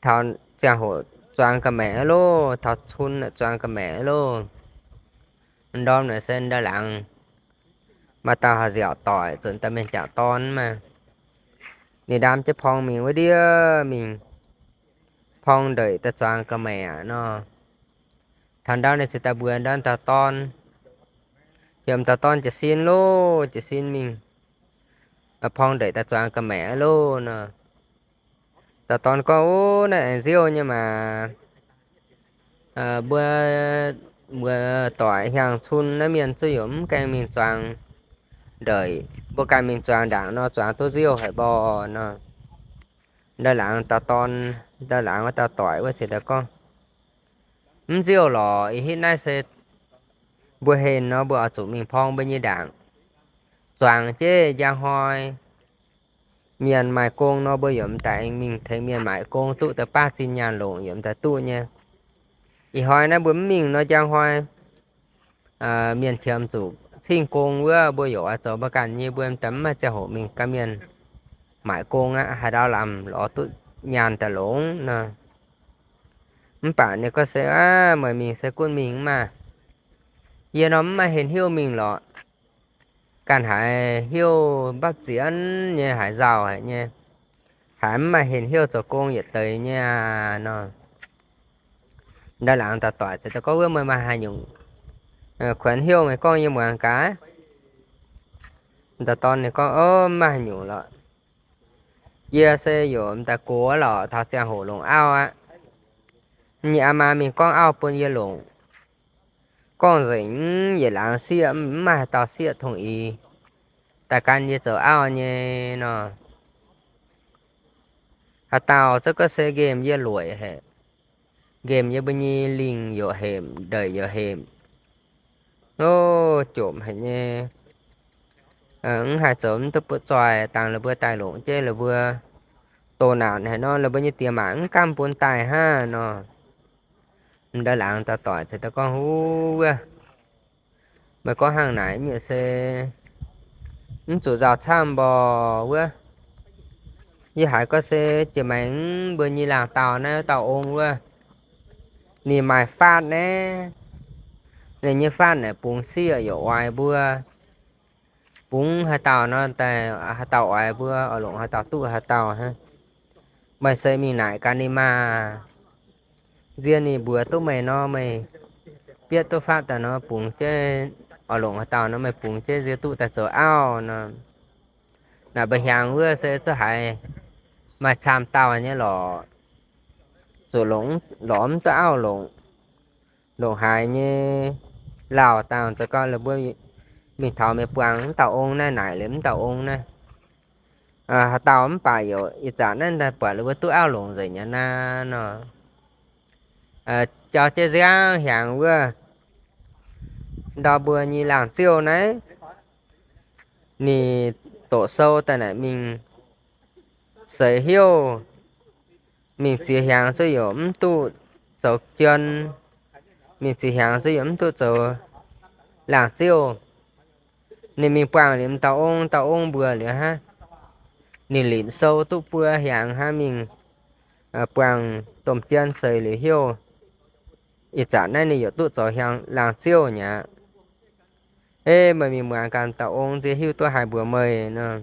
taux ziangh hoc zuangx ga'maeqc loh, taux cun zuangx ga'maeqc loh. Ndorm naaic se ndau laangz maaih dauh haih nziaauc doic zuqc daaih mienh jangc dorn maah. Ninh ndaam jienv porng mingh wuov ndiev mingh porng ndeic daaih zuangx ga'maeqc nor. Taux ndau ninh ziouc daaih mbuox ndau dauh dorn, heuc dauh dorn jiez sin loh, jiez sin mingh porng ndeic daaih zuangx ga'maeqc loh nor. Dauh dorn gorngv, Ov, naaiv aengx nziouv nyei maah. Mbuo, mbuo doic hiaangx cun naaiv mienh zuqc yaac mv gaengh mingh zuangx ndeic, mbuo ganh mingh zuangx ndaangc nor zuangx duqv nziouv haic mborqc nor. Ndau laangz dauh dorn, ndau laangz wuov dauh doic wuov ziouc daaih gorngv, Mv nziouv lorqc. Ih hitv naaiv se mbuo hlen nor mbuo oix zuqc mingh porng mbuo nyei ndaangc, zuangx jienv njang hnoi mienh maaih gong nor mbuo yaac m'daaih aengx mingh tengx mienh maaic gong duqv deix baav zinh nyaanh longc yaac m'daaih duqv nyei. Ih hnoi naaiv mbuo mv mingh nor njang hnoi mienh qiemx zuqc cing gong wuov mbuo yaac oix zoux mbuo ganh nyei, mbuo m'daaih mv maaih ziangh hoc mingh gan mienh maaic gong aqv. Haaix ndau lamh lorz duqv nyaanh daaih longc nor. Mv baac ninh gorngv se, Aav, meih mingh se gunv mingh mv maaih. Yie nor mv maaih hlen hnyouv mingh lorqc. Ganh haiz hnyouv mbapv zienv nyei, haiz nzauh haic nyei, haiz mv maaih hlen hnyouv zoux gong yietc deix nyei aqv nor. Ndau laangz dauh doic ziouc gorngv, Wuov meih maaih haaix nyungc kuonx hnyouv meih gorngv yie muangx gaax. Dauh dorn ninh gorngv, Ov, mv maaih haaix nyungc lorqc. Yie se yaac m'daaih gox lorqc, taux ziangh hoc longc auv aqv. Nyei aa maa mingh gorngv auv bun yie longc. Gorngv nzengc yietc laangz sieqv mv maaih haaix dauh sieqv tong-ix daaih gan yie zoux auv nyei nor. Haaix dauh zouv gorngv se nqemh yie lueic haic, nqemh yie mbuo nyei lingh yaac hepc, ndeic yaac hepc, jomc haic nyei, mv haih zoux mv duqv butv zoih dangh la'buo daaih longc jienv la'buo doh naanc haic nor, la'buo nyei diex maac mv gaamv bun daaih hnangv nor. Ndau laangz dauh doic ziouc daaih gorngv, Huv, wuov, meih gorngv hnangv naaic nyei se mv zuqc nzauh camv mborqc wuov. Yie haiz gorngv se jiex maengx mbuo nyei laangh dauh naaiv dauh ong wuov, ninh maaih faatv naaiv, ninh nyei faatv naaic bungx sieqv yaac oix mbuo. Bungx haaix dauh nor, haaix dauh oix mbuo, oix longc haaix dauh duqv haaix dauh hnangv. Meih se mingh naaic gaax ninh maah. Nzie ninh mbuox duqv meih nor, meih bietv duqv faatv daaih nor, bungx jienv, oix longc haaix dauh nor, meih bungx jienv nzie duqv daaih zoux auv nor. Naaic mba'hnyangx wuov se zuqc haiz maaih camv dauh nyei lorqc, zuqc longc, lorz mv duqv auv longc. Longc haaix nyei lauh dangh zoux gau la'buo mingh taux mingh buangh mv dauh ong naaiv, naaic liuz mv dauh ong naaiv, haaix dauh mv baac yaac ih zanc naaiv daaih buatc la'buo duqv auv longc nzengc nyei naaiv nor. Jauv jienv nziaamv hnyangx wuov, ndau mbuo nyei laangz ziouv naaiv, ninh doqc sou daaih naaic mingh seix hnyouv, mingh ziex hnyangx zuqc yaac mv duqv zoux jien, mingh ziex hnyangx zuqc yaac mv duqv zoux laangz ziouv. Ninh mingh buangh liuz m'dauh ong, dauh ong mbuox liuz hnangv, ninh linc sou duqv buo hnyangx hnangv mingh buangh domh jien seix liuz hnyouv. Ih zanc naaiv ninh yaac duqv zoux laangz ziouv nyei aqv. Ei, meih mingh muangx ganh dauh ong nzie hiuv duqv haaix mbuox meih nor.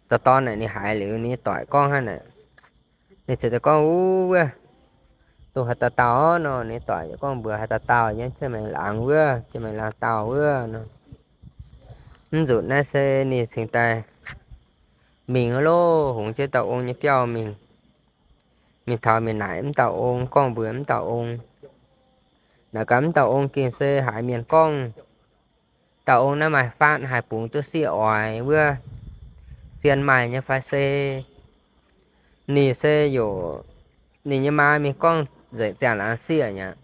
Dauh dorn naaic ninh haiz liuz ninh doic gorngv hnangv naaic, ninh ziouc gorngv, Uv, wuov, dongh haaix dauh dauh nor? Ninh doic yaac gorngv mbuox haaix dauh dauh nyei, jienv maengx laangz wuov, jienv maengx laangz dauh wuov nor. Mv nzunc naaiv se ninh cingx daaih mingh loh, hungx jienv dauh ong nyei biauv mingh. Mingh taux mingh naaic mv dauh ong, gorngv mbuox mv dauh ong. Naaic gaax mv dauh ong gengh se haiz mienh gorngv, dauh ong naaiv maaih faatv haih bungx duqv sieqv oix wuov, zien maaih nyei fai se? Ninh se yaac, ninh nyei maa mingh gorngv nzengc ziangh laangz sieqv nyei aqv.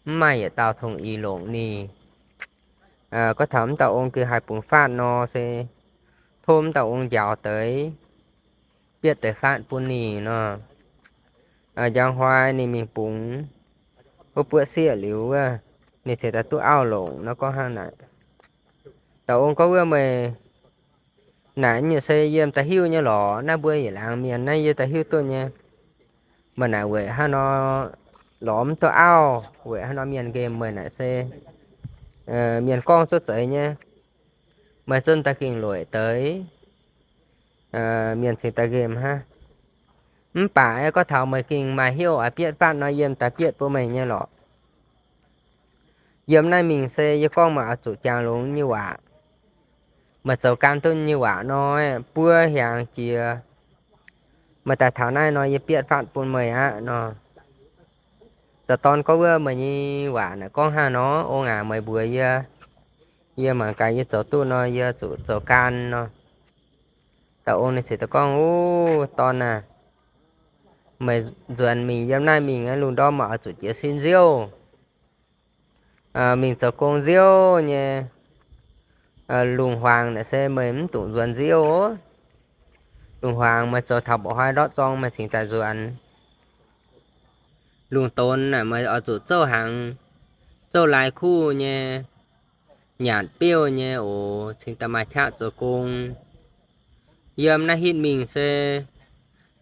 Mv maaih yietc dauh tong-ix longc ninh. Gorngv taux mv dauh ong gengh haih bungx faatv nor se tov mv dauh ong njaaux deix, bietv deix faatv bun ninh nor. Njang hnoi ninh mingh bungx wuov buoqv sieqv liuz wuov, ninh cingx daaih duqv auv longc nor gorngv hnangv naaic. Dauh ong gorngv, Wuov meih naaic nyei se yiem daaih hiuv nyei lorqc. Naaiv mbuo yietc laangz mienh naaiv yie daaih hiuv duqv nyei. Meih naaic weic haaix nor lorz mv duqv auv, weic haaix nor mienh nqemh meih naaic se mienh gorngv cuotv zeiz nyei. Meih zunh daaih gengh lueic deix, mienh cingx daaih nqemh hnangv. Mv baac aeqv, gorngv taux meih gengh maaih hnyouv oix bietv faatv nor, yie daaih bietv bun meih nyei lorqc. Yiem naaiv mingh se yie gorngv meih oix zuqc jangx longx nyei waac. Meih zoux gan duqv nyei waac nor, buo hiaangx jiex meih daaih taux naaiv nor, yie bietv faatv bun meih aqv nor. Dauh dorn gorngv, Wuov meih nyei waac naaic gorngv hnangv nor, ong aac, meih mbuox yie, yie mangc gaax yie zoux duqv nor, yie zuqc zoux gan nor. Dauh ong ninh cingx daaih gorngv, Ov, dorn aah, meih nzuonx mingh yiem naaiv mingh, lungh ndorm meih oix zuqc jiez sin nziouv, mingh zoux gong nziouv nyei. Lungh hmuangx naaic se meih mv dungx nzuonx nziouv. Lungh hmuangx meih zoux taux mba'hnoi ndortv zorng meih cingx daaih nzuonx. Lungh donx naaic meih oix zuqc zouv hnaangx, zouv lai kuv nyei, nyanc biouv nyei oc, cingx daaih maaih qaqv zoux gong. Yiem naaiv hitv mingh se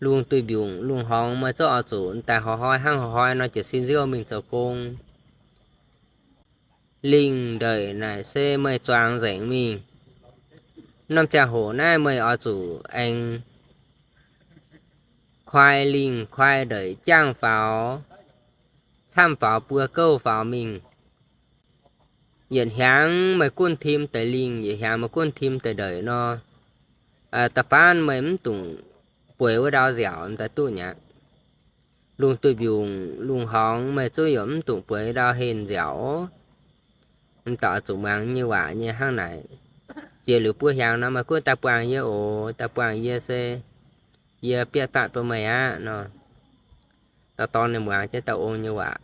lungh duih mbiungc, lungh horngz meih zouv oix zuqc daaih hnoi-hnoi hnangv hnoi-hnoi nor jiez sin nziouv mingh zoux gong. Lingh ndeic naaic se meih zuangx nzengc mingh. Norm ziangh hoc naaiv meih oix zuqc aengx kuaai lingh kuaai ndeic jangv faaux, camv faaux buo gouv faaux mingh. Yietc hnyangx meih gunv tim deix lingh, yietc hnyangx meih gunv tim deix ndeic nor, da'faanh meih mv dungx bueix wuov ndau nziaauc daaih duqv mi'aqv. Lungh duih mbiungc, lungh horngz meih zungv yaac mv dungx bueix ndau heh nziaauc. Mv dauh zuqc muangx nyei waac nyei hnangv naaic. Jiex liuz buo hnyangx nor meih gunv daaih buangh yie oc. Daaih buangh yie se yie bietv faatv bun meih aqv nor. Dauh dorn ninh muangx jienv dauh ong nyei waac.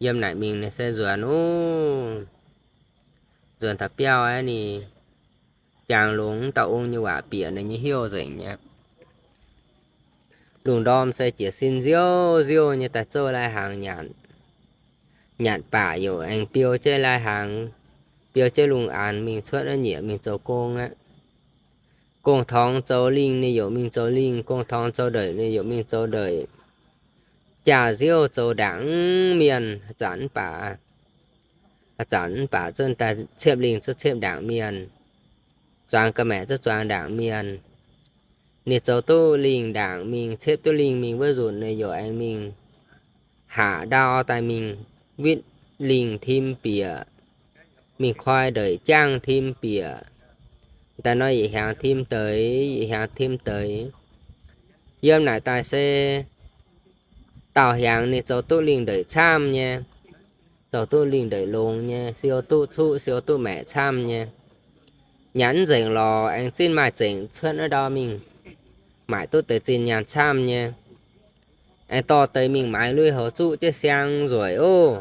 Yiem naaic mingh ninh se nzuonx ov. Nzuonx taux biauv aeqv, ninh jangx longx dauh ong nyei waac bieqc ninh nyei hnyouv nzengc mi'aqv. Lungh ndorm se jiez sin nziouv nziouv nyei daaih zouv lai-hnaangx nyanc. Nyanc baac yaac aengx biou jienv lai-hnaangx, biou jienv lungh aanx mingh cuotv naaiv nyieqc mingh zoux gong aqv. Gong-torngx zoux lingh ninh yaac mingh zoux lingh, gong-torngx zoux ndeic ninh yaac mingh zoux ndeic. Jaax-nziouv zoux ndaangc mienh, haaix zanc mv baac, haaix zanc mv baac zungv daaih ciepv lingh zungv ciepv ndaangc mienh, zuangx ga'maeqc zungv zuangx ndaangc mienh. Ninh zoux duqv lingh ndaangc mingh, ciepv duqv lingh mingh wuov nzunc ninh yaac aengx mingh haac ndau daaih mingh witv lingh tim bieqc, mingh koi ndeic jangv tim bieqc. Daaih nor yietc hnyangx tim deix, yietc hnyangx tim deix. Yiem naaic daaih se daauh hnyangx ninh zoux duqv lingh ndeic camv nyei, zoux duqv lingh ndeic longx nyei, siou duqv cuqv siou duqv maeqc camv nyei. Nyanc nzengc lorz aengx zinh maaih zengc cuotv naaiv ndau mingh, maaic duqv deix zinh nyaanh camv nyei. Aengx dorh deix mingh maaiz lui-houx zuqv jienv siang nzueic ov.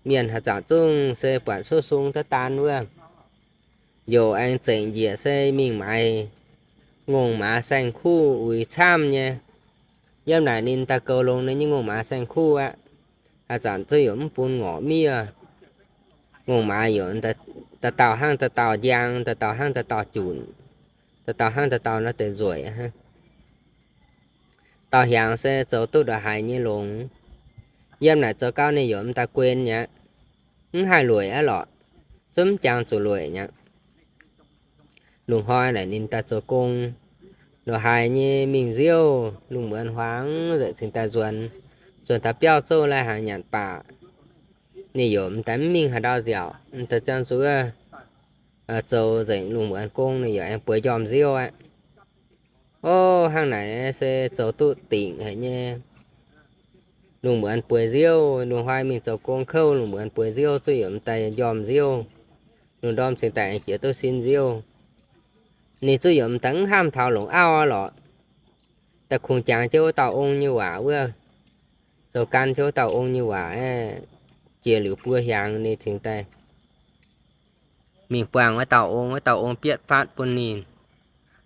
Mienh haaix zanc zungv se buatc cuotv sung daav daan wuov. Yaac aengx zengc njiec se mingh maaiz ngongh maaz saeng-kuv uix camv nyei. Yiem naaic ninh daaih goux longx ninh nyei ngongh maaz saeng-kuv aqv. Haaix zanc zungv yaac mv bun ngorc miev. Ngongh maaz yaac dauh dauh hnangv dauh dauh njang, dauh dauh hnangv dauh dauh junc, dauh dauh hnangv dauh dauh nor deix nzueic hnangv. Dauh hiaangx se zoux duqv ndongc haaix nyei longx. Yiem naaic zoux gau ninh yaac m'daaih guen mi'aqv. Mv haih lueic aqv lorqc. Zungv mv jangx zuqc lueic mi'aqv. Lungh hnoi naaic ninh daaih zoux gong, ndongc haaix nyei mingh nziouv, lungh muonz huaangx nzengc cingx daaih nzuonx, nzuonx taux biauv zouv lai-hnaangx nyanc baac, ninh yaac m'daaih mv mingh haaix ndau nziaauc, m'daaih ziangh zuqc zoux nzengc lungh muonz gong, ninh yaac aengx bueix njormh nziouv aqv. Ov, hnangv naaic se zoux duqv dingc haic nyei. Lungh muonz bueix nziouv, lungh hnoi mingh zoux gong kouv, lungh muonz bueix nziouv zungv yaac m'daaih njormh nziouv. Lungh ndorm cingx daaih jiex duqv sin nziouv. Ninh zungv yaac m'daaih mv hnamv taux longc auv lorqc. Daaih kungx jangx jienv wuov dauh ong nyei waac wuov, zoux gan jienv wuov dauh ong nyei waac aeqv, jiex liuz buo hiaangx ninh cingx daaih mingh buangh wuov dauh ong, wuov dauh ong bietv fatv bun ninh.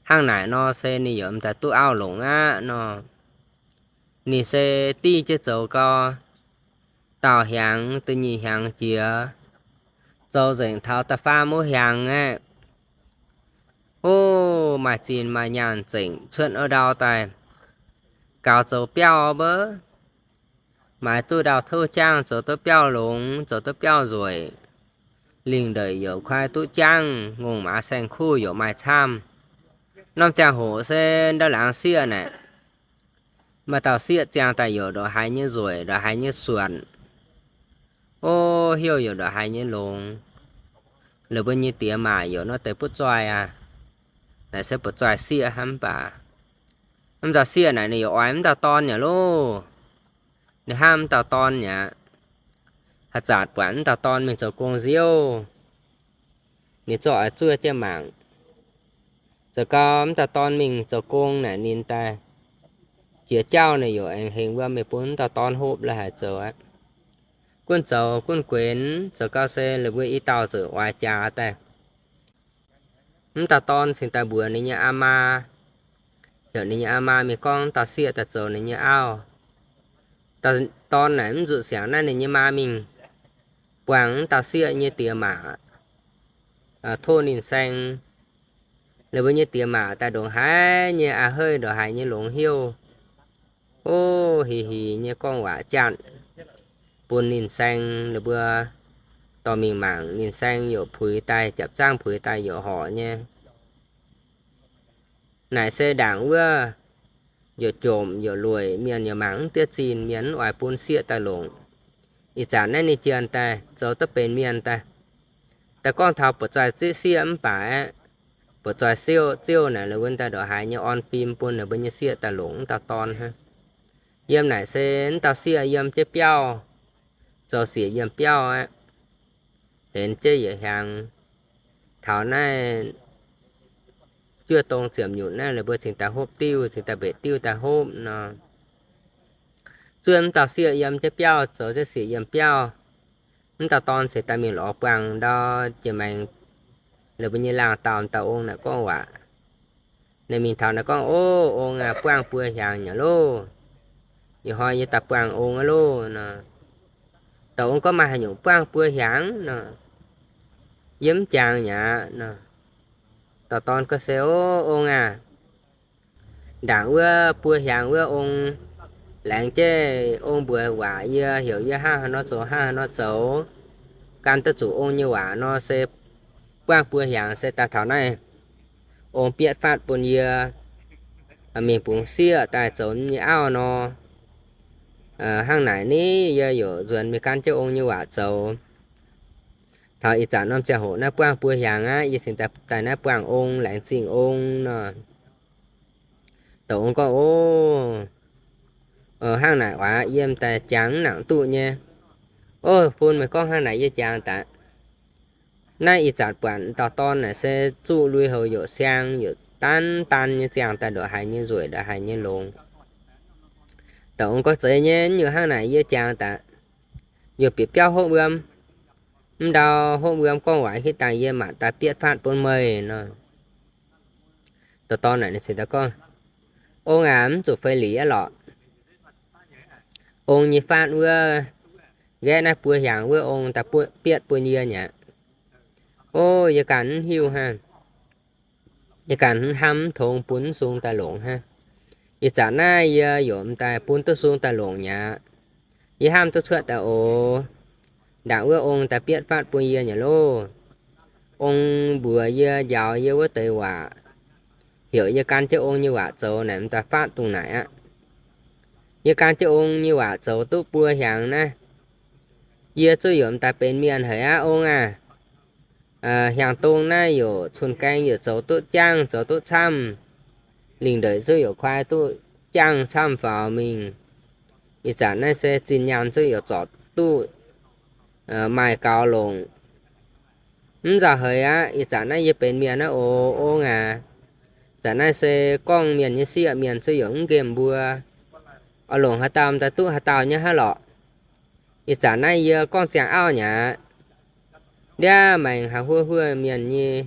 Hnangv naaic nor se ninh yaac m'daaih duqv auv longc aqv nor. Ninh se dingh jienv zoux gau, daauh hiaangx da'nyeic hiaangx jiex, zoux nzengc taux da'faam wuov hiaangx aeqv, o, maaih zinh maaih nyaanh zengc cuotv wuov ndau daaih gaux zoux biauv mbuo. Maaiz duqv ndau-touv jangv zoux duqv biauv longx, zoux duqv biauv nzueic. Lingh ndeic youc kuaai duqv jangv, ngongh maaz saeng-kuv youc maaih camv. Norm ziangh hoc se ndau laangz sieqv naaic, maaih dauh sieqv ziangh daaih youc ndongc haaix nyei nzueic, ndongc haaix nyei suonc, o, heuc youc ndongc haaix nyei longx. Laaix mbuo nyei diex maac youc nor deix butv zoih aqv. Naaic se butv zoih sieqv hnangv mv baac mv dauh sieqv naaic ninh youc oix mv dauh dorn yaac loh. Ninh hnamv mv dauh dorn aqv, haaix zanc buatc mv dauh dorn mingh zoux gong nziouv, ninh zorqv oix zuov jienv mangc. Zoux gau mv dauh dorn mingh zoux gong naaic ninh daaih jiex jauv naaic youc aengx hengx wuom mingh bun mv dauh dorn hopv la'haic zoux aqv. Gunv zoux gunv guenx zoux gau se laaix mbuo i dauh zuqc oix jaax daaih. Mv dauh dorn cingx daaih mbuox ninh nyei aa maa, heuc ninh nyei aa maa mingh gorngv mv dauh sieqv daaih zoux ninh nyei auv. Dauh dorn naaic mv zuqc siangx naaiv ninh nyei maa mingh buangh mv dauh sieqv nyei diex maac, tov ninh saeng. Laaix mbuo nyei diex maac daaih ndongc haaix nyei a'heiv, ndongc haaix nyei longx heuc, o, hih hih nyei gorngv waac jatv bun ninh saeng. Laaix mbuo dorh mingh mangc, ninh saeng youc puix daaih, japv zaangv puix daaih youc horc nyei. Naaic se ndaangc wuov youc jomc youc lueic, mienh yaac mangc mv diev zinh, mienh mv oix bun sieqv daaih longc. Ih zanc naaiv ninh jienh daaih zoux duqv benx mienh daaih, daaih gorngv taux buoqc zoih ziqv sieqv mv baac aeqv, buoqc zoih ziouv naaic laaix mbuo daaih ndongc haaix nyei orn fim bun ninh mbuo nyei sieqv daaih longc mv dauh dorn hnangv. Yiem naaic se mv dauh sieqv yiem jienv biauv, zoux siec yiem biauv aqv. Henx jienv yietc hiaangx, taux naaiv juov dong ziepc nyutc naaiv laaix mbuo cingx daaih hopv diuv, cingx daaih mbeix diuv daaih hopv nor. Zuov mv dauh sieqv yiem jienv biauv, zoux jienv siec yiem biauv. Mv dauh dorn cingx daaih mingh lorz buangh ndau jiex maengx laaix mbuo nyei laangh dauh dauh ong naaic gorngv waac. Ninh mingh taux naaic gorngv, O, ong aac, buangh buo hiaangx nyei loh. Ih hnoi yie daaih buangh ong aqv loh nor. Dauh ong gorngv, Maaih haaix nyungc buangh buo hiaangx nor? Yie mv jangx mi'aqv nor. Dauh dorn gorngv se, O, ong aac, ndaangc wuov buo hiaangx wuov ong laengz jienv ong mbuox waac yie, heuc yie hnangv haaix nor zoux, hnangv haaix nor zoux, gan duqv zuqc ong nyei waac nor se buangh buo hiaangx se daaih taux naaiv ong bietv fatv bun yie mingh bungx sieqv daaih zoux nyei auv nor. Hnangv naaic ni, yie yaac nzuonx mingh gan jienv ong nyei waac zoux. Taux ih zanc norm ziangh hoc naaiv buangh buo hiaangx aqv, yie cingx daaih naaiv buangh ong, laengz zingh ong nor. Douc ong gorngv, O, hnangv naaic waac yie m'daaih jangx mv nangc duqv nyei. O, fun meih gorngv hnangv naaic yie jangx daaih. Naaiv ih zanc buatc dauh dorn naaic se zuqv lui-houx youc siang, youc daanv daanv nyei ziangh daaih ndongc haaix nyei nzueic ndongc haaix nyei longx. Douc ong gorngv, Zeiz nyei, mv nyungc hnangv naaic yie jangx daaih. Youc bieqc biauv hopv wuom, mv ndau hopv wuom gorngv waac hitv dangh yie maanc daaih bietv fatv bun meih nor. Dauh dorn naaic ninh cingx daaih gorngv, Ong aac, mv zuqc fei lic aqv lorqc. Ong nyei fatv wuov, nqaeqv naaiv buo hiaangx wuov ong daaih bietv bun yie mi'aqv. O, yie ganh mv hiuv hnangv. Yie ganh mv hnamv mv tongx bun mv sung daaih longc hnangv. Ih zanc naaiv yie yaac m'daaih bun duqv sung daaih longc mi'aqv. Yie hnamv duqv cuotv daaih oc. Ndaangc wuov ong daaih bietv fatv bun yie nyei loh. Ong mbuox yie, njaaux yie wuov deix waac, heuc yie gan jienv ong nyei waac zoux naaic m'daaih fatv dongh naaic aqv. Yie gan jienv ong nyei waac zoux duqv buo hiaangx naaiv, yie zuqv yaac m'daaih benx mienh haic aqv, ong aac. Hiaangx dong naaiv yaac cun-gaeng yaac zoux duqv jangv, zoux duqv camv. Lingh ndeic zuqv yaac kuaai duqv jangv camv faaux mingh. Ih zanc naaiv se zinh nyaanh zuqv yaac zorc duqv maaih gaux longc. Mv nzauh heix aqv. Ih zanc naaiv yie benx mienh aqv oc, ong aac. Zanc naaiv se gorngv mienh nyei sieqv, mienh zuqv yaac mv nqemh mbuo. Oix longc haaix dauh m'daaih duqv haaix dauh nyei hnangv lorqc. Ih zanc naaiv yie gorngv ziangh auv mi'aqv. Ndiav maengx haaix huov huov mienh nyei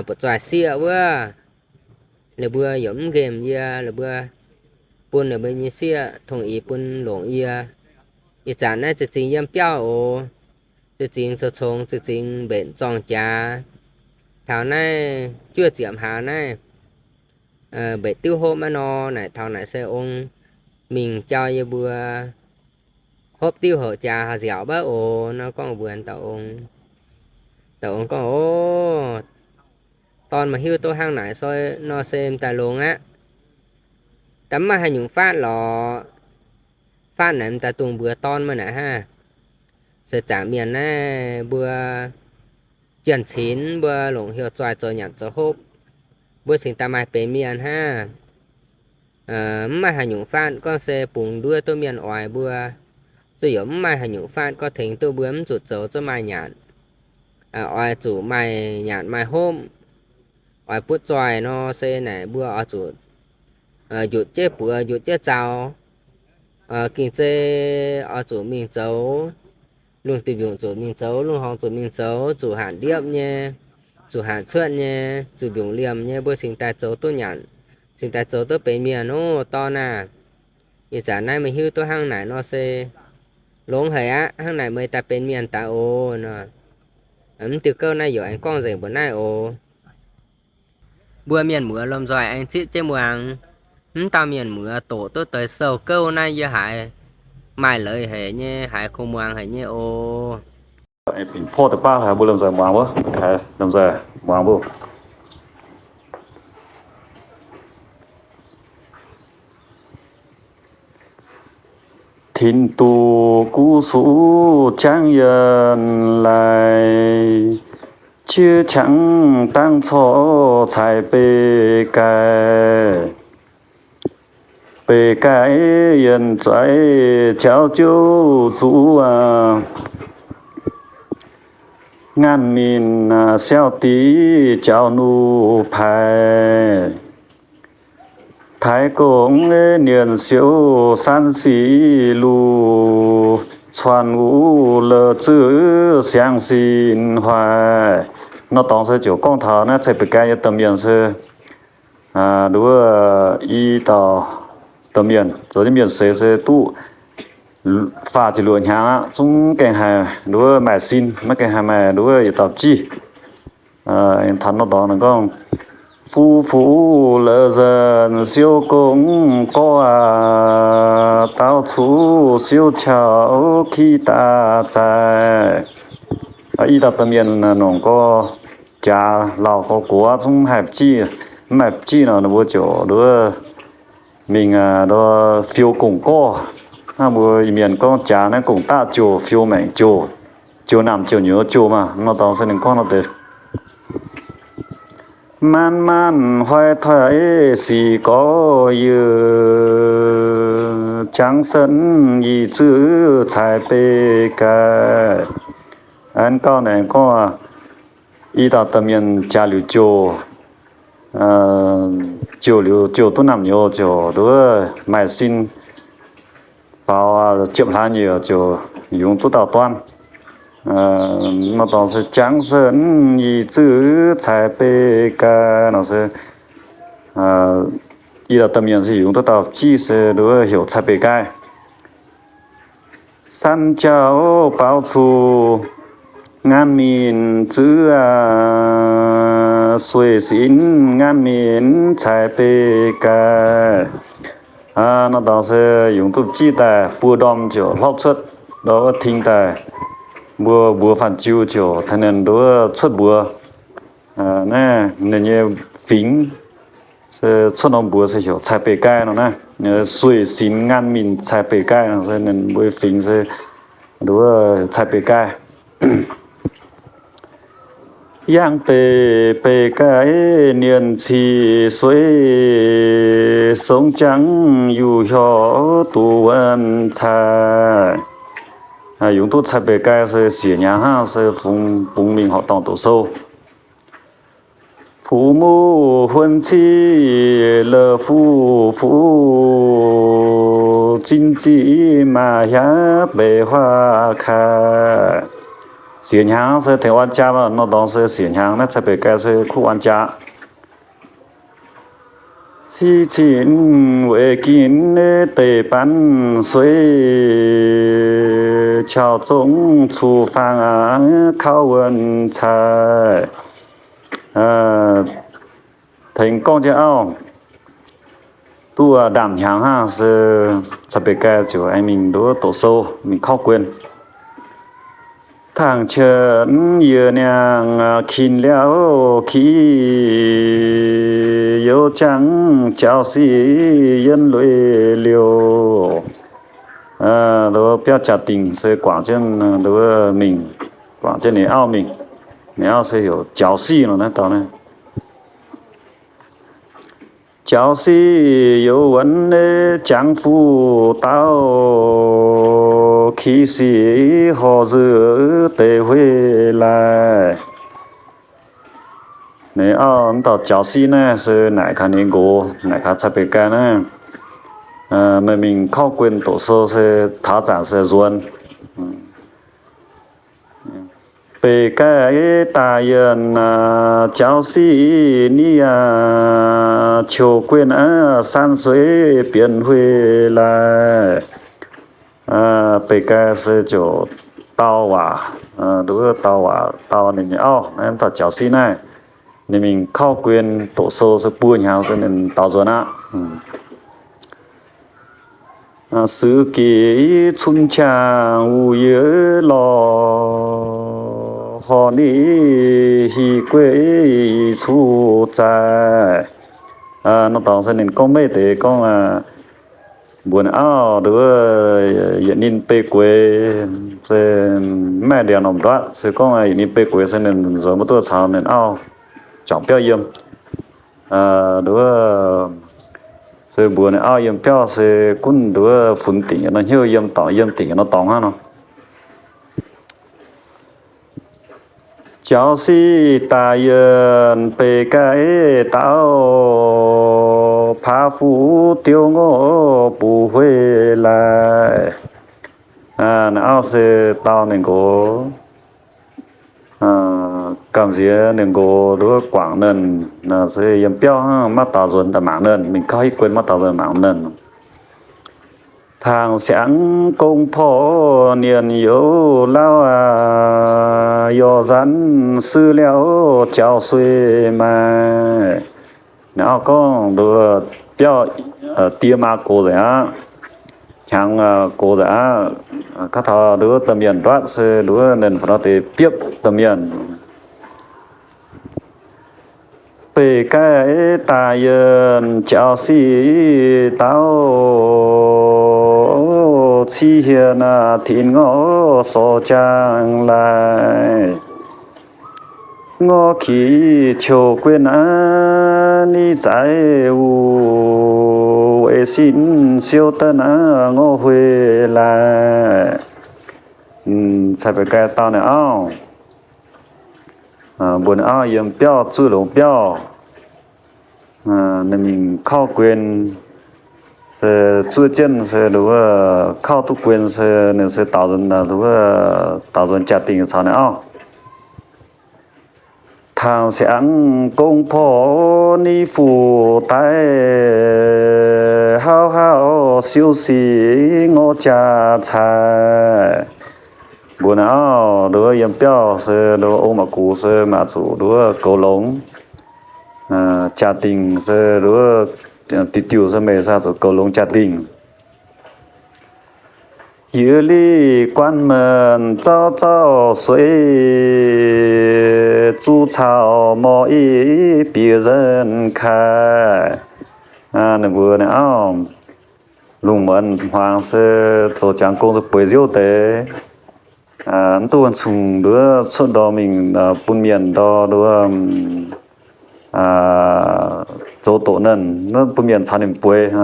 buoqc zoih sieqv wuov, ninh mbuo yaac mv nqemh yie, ninh mbuo bun ninh mbuo nyei sieqv tongx ih bun longc yie. Ih zanc naaiv za'gengh yiem biauv oc, za'gengh congx, za'gengh mbenc zorng jaax. Taux naaiv juov ziepc hlaax naaiv, mbenc diuv hopv maiv nor, naaic taux naaic se ong mingh jauv yie mbuo hopv diuv houc jaax haih nziaauc mbaav oc nor gorngv mbuox dauh ong. Dauh ong gorngv, Ov, dorn maaih hiuv duqv hnangv naaic soi nor se m'daaih longx aqv. Da'mv maaih haaix nyungc faatv lorqc. Faatv naaic m'daaih dungx mbuox dorn meih naaic hnangv. Se zaangc mienh naaiv mbuo jianh cinx, mbuo longc heuc zoih zoux nyanc zoux hopv, mbuo cingx daaih maaih benx mienh hnangv. Mv maaih haaix nyungc faatv gorngv se bungx nduov duqv mienh oix mbuo. Zuqc yaac mv maaih haaix nyungc faatv gorngv tengx duqv mbuo mv zuqc zoux zuqc maaih nyanc, oix zuqc maaih nyanc maaih hopv, oix butv zoih nor se naaic mbuo oix zuqc njutc jienv buoz njutc jienv zaux. Gengh zei oix zuqc mingh zoux, lungh duih mbiungc zuqc mingh zoux, lungh horngz zuqc mingh zoux, zuqc hanc ndiepv nyei, zuqc hanc cuotv nyei, zuqc mbiungc liemh nyei, mbuo cingx daaih zoux duqv nyanc, cingx daaih zoux duqv benx mienh ov dorn aah. Ih zanc naaiv meih hiuv duqv hnangv naaic nor se longx haic aqv. Hnangv naaic meih daaih benx mienh daaih oc nor. Mv diuh gouv naaiv yaac aengx gorngv nzengc mbuox naaiv oc. Mbuo mienh muoz lomh nzoih aengx zipv jienv muangx. Mv dauh mienh muoz doqc duqv deix sou gouv naaiv yie haiz maaih leiz haic nyei, haiz kungx muangx haic nyei oc. Porv deix baav haiz mbuo lomh nzoih muangx wuov, lomh nzoih muangx mbuo. Tin-Dungz guv suqv jangv yienh laaic, qiex qangx dangv corc caaix beiv gaaih. Beiv gaaih yienh zueiz jauv jouv zuqv, ngaanh minc siau diqv jauv nuqv paaix. Taaix gong nienh siouv san sic luh, cuanx wuov la'zinh siang sin huaaix. Nor dorngx se ziouc gorngv taux naaiv cai beiv gaaih nyei domh mienh se, nduov i dauh domh mienh zoux jienv mienh seix se duqv faah ziepc luoqc hnyangx aqv, zungv gaengh haih nduov maaih sin, maiv gaengh haih maaih nduov yietc dauh jiv. Taux nor dorngx ninh gorngv, Fuqv fuqv la'zinh siouv gong gorqv aac, daauv cuqv siouv qauv kiv daaih zaih. I dauh domh mienh nongc gorx jaax lauh gorx gox zungv haih jiv, mv maaih jiv nor ninh mbuo ziouc nduov mingh fiou gong gorqv. Hnangv mbuo Iu-Mienh gorngv jaax naaiv gong daav jouh, fiou maengc jouh, jouh namh jouh nyouz jouh maah. Nor dorngx se ninh gorngv nor deix, Maanc maanc hoic toic sic gorx yie, jangv sen yie zuqc cai beiv gaaih. An gauh naaic gorngv, i dauh domh mienh jaax liuz jouh, jouh liuz jouh duqv namh nyouz ziouc nduov maaih sin faaux ziepc hlaax nyeic ziouc yungz duqv dauh dorn. Nor dorngx se jangv sen yie zuqc cai beiv gaaih nor se, i dauh domh mienh se yungz duqv dauh jiv se nduov heuc cai beiv gaaih. San jauv baaux zuqc ngaanh minc zuqv, sueih sinx ngaanh minc cai beiv gaaih. Nor dorngx se yungz duqv jiv daaih buo ndorm ziouc hlorpv cuotv ndau wuov ting daaih, mbuo mbuox fanh jiu ziouc tengx ninh nduov cuotv mbuox. Naaiv ninh nyei fingx se cuotv norm mbuox se heuc cai beiv gaaih nor naaiv. Sueih sinx ngaanh minc cai beiv gaaih nor se ninh mbuo fingx se nduov cai beiv gaaih. Yangh deix beiv gaaih nienh cih sueiv, songx jangv yuh hiuv duqv wuonh cai. Yungz duqv cai beiv gaaih se siec hnyangx hnangv se fungx bungx mingh horqc dorngh doqc sou. Fuqv muqv huon civ la'fuqv fuqv, zinh ziqv maaih hiav mbeix huaav kaaix. Siec hnyangx se tengx วันจันทร์ nor, dorngx se siec hnyangx naaiv cai-beic gaai se kuv วันจันทร์. Civ cin weic ginv deic-baan sueiv, caux zongv cuqv-faang aqv kauv wuonh cai. Tengx gorngv jienv auv, duqv ndaamv-hnyangx hnangv se cai-beic gaai ziouc aengx mingh nduov doqc sou, mingh kauv guen. Tangh qiex yie niangh kin liauv ki, youz jangx jaux sic yiem lueiz liouh. Nduov biauv jaa-dingh se guangc jienv nduov mingh, guangc jienv ninh auv mingh. Ninh auv se heuc jaux sic nor naaiv dauh naaiv. Jaux sic youz wuonx jangx fuqv dauh, ki sic horh nzuqc deix hueiv laaih. Ninh auv dauh jaux sic naaiv se naaic gaax ninh nqox, naaic gaax cai-beic gaai naaiv, meih mingh kauv guen doqc sou se taux zanc se nzuonx. Beic gaai daaih yienh jaux sic ni aqv, qiu guen aqv, san sueiv bienx hueiv laaih. Beic gaai se ziouc dau waac, nduov dau waac dau ninh nyei auv, naaiv dauh jaux sic naaiv, ninh mingh kauv guen doqc sou se buo hnyangx se ninh daaux nzuonx aqv. Suiv gec cun qangx wuov yie lorh, horh ni hieh gueiv cuqv zaaih. Nor dorngx se ninh gorngv meih deix gorngv mbuox auv nduov yietc ninh beiv gueix se maiv ndiangx norm nduatv, se gorngv yietc ninh beiv gueix se ninh nzuonx maiv duqv caux ninh auv juangc biauv yiem. Nduov se mbuox ninh auv yiem biauv se gunv nduov funx dingc nor hnyouv yiem dorngx, yiem dingc nor dorngx hnangv nor. Jaux sic daaih yienh beic gaai dauh, paav fuqv diouv ngorc buqc hueiv laaih. Ninh auv se dau ninh nqox, gamh nziex ninh nqox nduov guangc ninh, se yiem biauv hnangv maiv daaux nzuonx daaih mangc ninh, mingh kauv hiv guen maiv daaux nzuonx mangc ninh. Tangh siangx gong porv nienh youz lauv aqv, yorh nzanc suiv liauh jaux sueih maaih. Ninh auv gorngv nduov biauv diex maa gox nzengc aqv, hnyangx gox nzengc aqv. Kaav taux nduov domh mienh nduatv se nduov ninh fa'nor deix biopv domh mienh. Beic gaai daaih yienh jaux sic dauh, civ hienh tinx ngorc sorc jaang laaih. Ngorc kix qiu guenx aqv, ni zaaix wuov, weic sin siou daaih aqv, ngorc hueiv laaih. Cai-beic gaai dau ninh auv, mbuox ninh auv yiem biauv zuov longx biauv, ninh mingh kauv guen, se zuov jienv se nduov kauv duqv guen se ninh se daaux nzuonx, nduov daaux nzuonx jaa-dingh caux ninh auv. Tangh siangx gong porv ni fuqv daaih, hauv hauv siou sic ngorc jaa cai. Mbuox ninh auv nduov yiem biauv se nduov ong mangc gux se mangc zuqc nduov goux longx jaa-dingh se nduov diuh diuh se meih se zuqc goux longx jaa-dingh. Yie li guanh menh zauv zauv sueiv, zuqc caux morh i bieqc nzengc kaaix. Ninh mbuox ninh auv, lungh muonz hmuangx se zoux jangx gong se bueix nziouv deix, mv duqv cungx nduov cuotv ndorm mingh bun mienh ndor nduov zoux doqc ninh, bun mienh caux ninh bueix.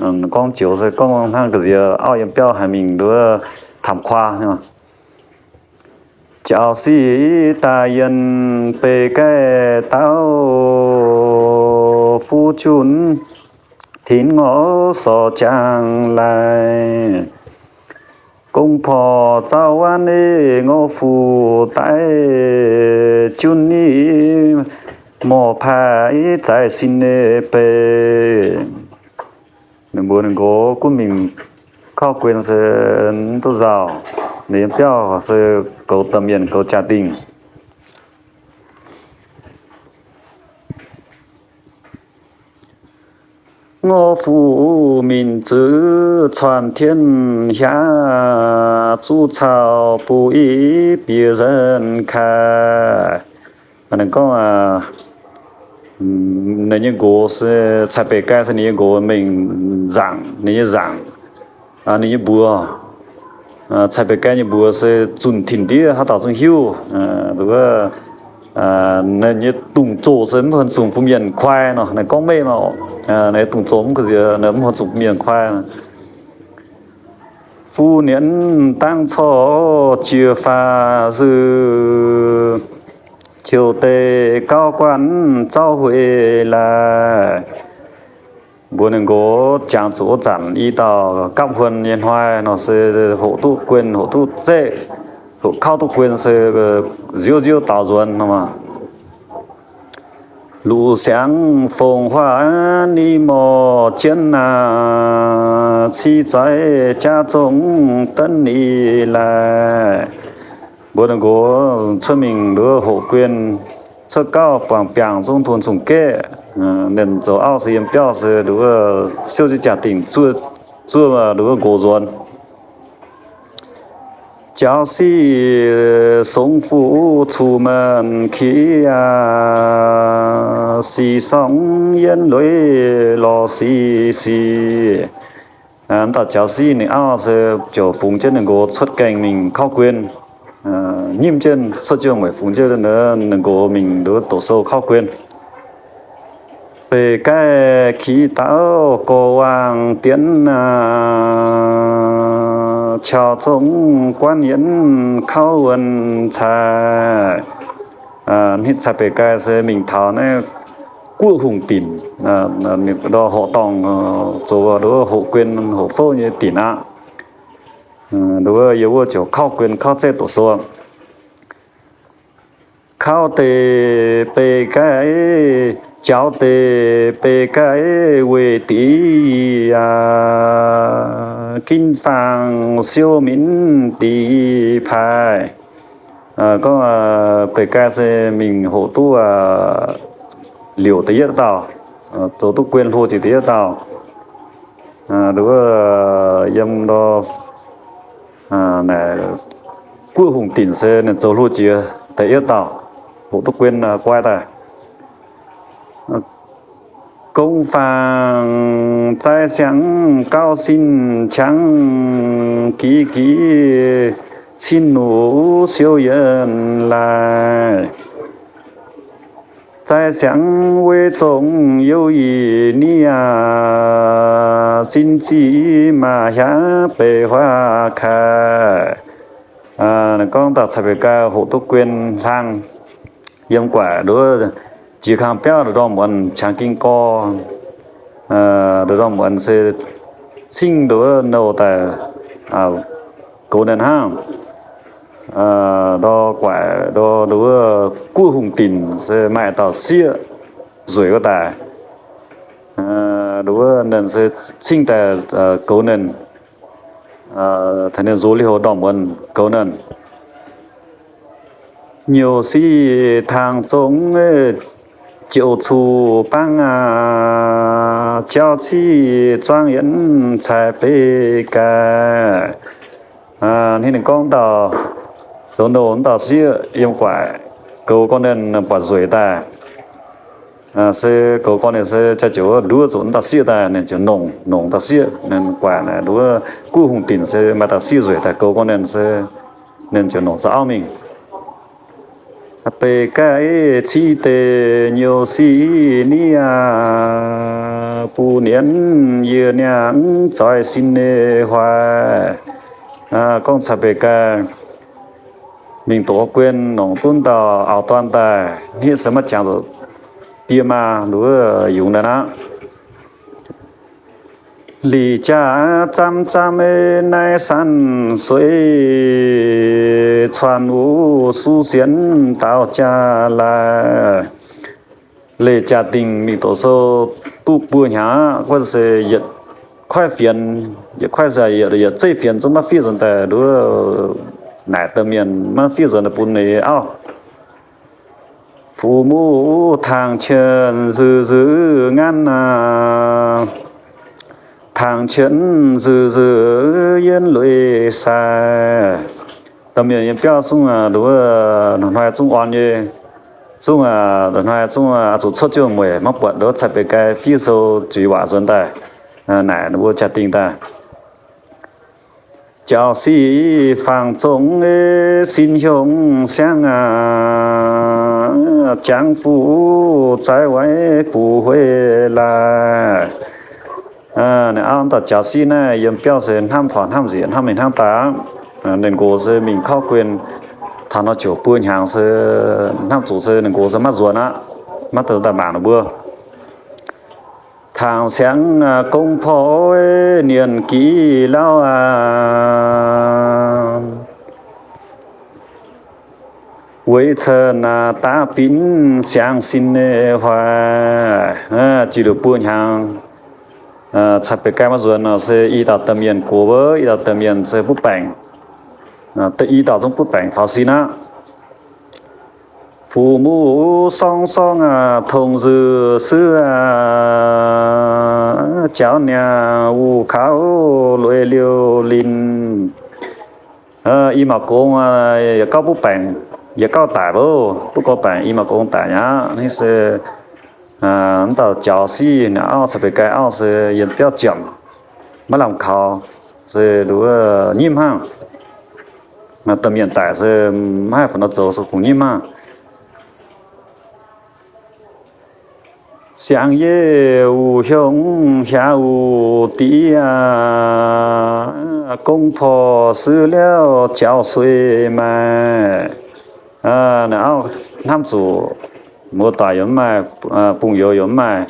Gorngv joux se gorngv hnangv ga'nziex auv yiem biauv haiz mingh nduov ทำครัว. Jaux sic daaih yienh beic gaih dauh, fuqv junv tinx ngorc sorc jaang laaih. Gong porc zaux waanv nyei ngorc fuc daic, junv nyei morc paaix zaaix sin nyei beiv. Ninh mbuox ninh nqox gunv mingh kauv guen se mv duqv nzauh. Ninh yiem biauv se goux domh mienh goux jaa-dingh. Ngorc fuc minc zuqc cuotv tien hiav, zuqv caux buv i bieqc nzengc kaaix. Ninh gorngv, ninh nyei nqox se Cai Beic Gai se ninh nyei nqox mingh nzaangc, ninh nyei nzaangc, ninh nyei mbuox. Cai Beic Gai nyei mbuox se zunh tin-ndiev haaix dauh zungv hiuv. Ninh nyei dungz zoqc se mv horpc zuqc bun mienh kuaai nor. Ninh gorngv meih nor, ninh nyei dungz zoqc mv horpc zuqc bun mienh kuaai. Fu nienc dangx corc jiex faah nzunc, qiu deix gauv guanh zauv hueix laaih. Mbuox ninh nqox jangx zuqc wuov zanc i dauh gapv huon nyei hnoi nor se hoqc duqv guen, hoqc duqv zeqv, hoqc kauv duqv guen se nziouv nziouv daaux nzuonx nor. Luqc siangx fongc huaav ni morc jienv aac, ci zaix jaav zong dengv ni laaih. Mbuox ninh nqox cuotv mingh nduov hoqc guen, cuotv gauh buangh biangh zungv tun zungh gaeqv. Ninh zoux auv se yiem biauv se nduov siouv jienv jaa-dingh zuov, zuov nduov nqox nzuonx. Jaux sic songx fuqv cuqv maanc ki aac, sic sorng yienv lueiz lorz sic sic. Mv dauh jaux sic ninh auv se ziouc fungx jienv ninh nqox cuotv gaengh mingh kauv guen. Nyimv jienv cuotv jienv mueic fungx jienv ninh nqox mingh nduov doqc sou kauv guen. Beic Gaih ki dauh gorx waangh dienv aac, qaux zong guanv yienv kauv wuonh caaix. Hnitv Cai Beic Gai se mingh taux naaiv guoqv hungh dinc, ndortv horqc dorngh zoux nduov hoqc guen hoqc fouv nyei dinc aqv. Nduov yiem wuov ziouc kauv guen kauv zeqv doqc sou. Kauv deix Beic Gaih, jaux deix Beic Gaih weih diqc yaac, ginv fangx siou minv diqc paaix. Gorngv Beic Gaih se mingh hoqc duqv liouc da'yietv dauh, zoux duqv guen hlo jiex da'yietv dauh. Nduov yiem ndor guoqv hungh dinc se ninh zoux hlo jiex da'yietv dauh, hoqc duqv guen guai daaih. Gong fangx zaaix siangx gauv sin qangx, giv giv cin nuqv siou yienx laaih. Zaaix siangx weic zongc youh yie nie aac, zinh ziqc maaih hiaangx beic huaav kaaix. Ninh gorngv dauh Cai Beic Gai hoqc duqv guen hlang yiem guaaic nduov jiex kang biauv ndorm muonz qangx ging gorx, ndorm muonz se cingv nduov nouh daaih goux ninh hnangv. Ndor guaaic ndor nduov guoqv hungh dinc se maaih dauh sieqv nzueic wuov daaih. Nduov ninh se cingv daaih goux ninh, taux ninh nzox liuz ndorm muonz goux ninh. Nyouc sic tangx zong jouc cuqv bangv aac, jauv ciqv zuangv yienx cai Beic Gai. Ninh gorngv dauh zoux nouh wuov dauh sieqv yiem guaaic goux gorngv ninh buatc nzueic daaih. Se goux gorngv ninh se jaa ziouc nduov zuqc wuov dauh sieqv daaih, ninh ziouc nongc, nongc dauh sieqv. Ninh guaaic naaic nduov guoqv hungh dinc se maaih dauh sieqv nzueic daaih goux gorngv ninh se, ninh ziouc nongc zaux auv mingh. Beic Gai ciqv deix nyouc sic nie aac, buv nienv yie niangh zoih sin nyei huaai. Gorngv Cai Beic Gai mingh doqc guen nongc duqv dauh auv dorn daaih, hnitv se maiv jangx zuqc die maa nduov yungz naaiv aqv. Lic jaa zaamv zaamv naaiv sanv sueiv, cuanx wuov suv sienx daaux jaa laaih. Leih jaa-dingh mingh doqc sou duqv buo hnyangx aqv. Guov se yietc kuaaiv fienx, yietc kuaaiv se yietc zeiv fienx zungv maiv fiev nzuonx daaih nduov naaic domh mienh maiv fiev nzuonx daaih bun ninh auv. Fu muv tangx qienx nzuih nzuih nganv aac, tangx qienx nzuih nzuih yienv lueiz sai. Domh mienh yiem biauv zungv nduov hnoi zungv orn nyei, zungv hnoi zungv zuqc cuotv jienv mueic maiv buatc nduov cai beix gai fiev sou zuiz waac nzuonx daaih naaic ninh mbuo jaa-dingh daaih. Jaux sic fangx zongx sin hiongx siangv aac, jangx fuqv zaaix waaic buv hueiv laaih. Ninh auv dauh jaux sic naaiv yiem biauv se hnamv faaux hnamv nzieqc hnamv mingh hnamv daaih. Ninh nqox se mingh kauv guen taux nor ziouc buo hnyangx se hnamv zuqc se ninh nqox se maiv nzuonx aqv, maiv daaih mangc ninh mbuo. Tangx siangx gong porv nienh gic lauh aac, weic cen daav binv siangx sin huaax. Jiex liuz buo hnyangx, cai beix gai maiv nzuonx nor se i dauh domh mienh gox wuov, i dauh domh mienh se butv baengc, i dauh zungv butv baengc faaux sin aqv. Fu muv sorng sorng tongx nzuih suiv, jaux niaa wuh kaux lueiz liouh linh. I mangc gong yietc gauh butv baengc, yietc gauh daic loh, butv gauh baengc i mangc gong daic aqv. Naaiv se mv dauh jaux sic auv caux beix gai auv se yiem biauv ziemc, maiv lamh kaux, se nduov nyimv hnangv. Domh mienh daic se maiv haih fungc nor zoux, se kungx nyimv hnangv. Siangx yie wuh hiongx hiaav wuh diqv aac, gong porv suiv liouh jaux sueih maaih. Naaiv auv hnamv zuqc muoz-doic yaac mv maaih, bungx-youz yaac mv maaih,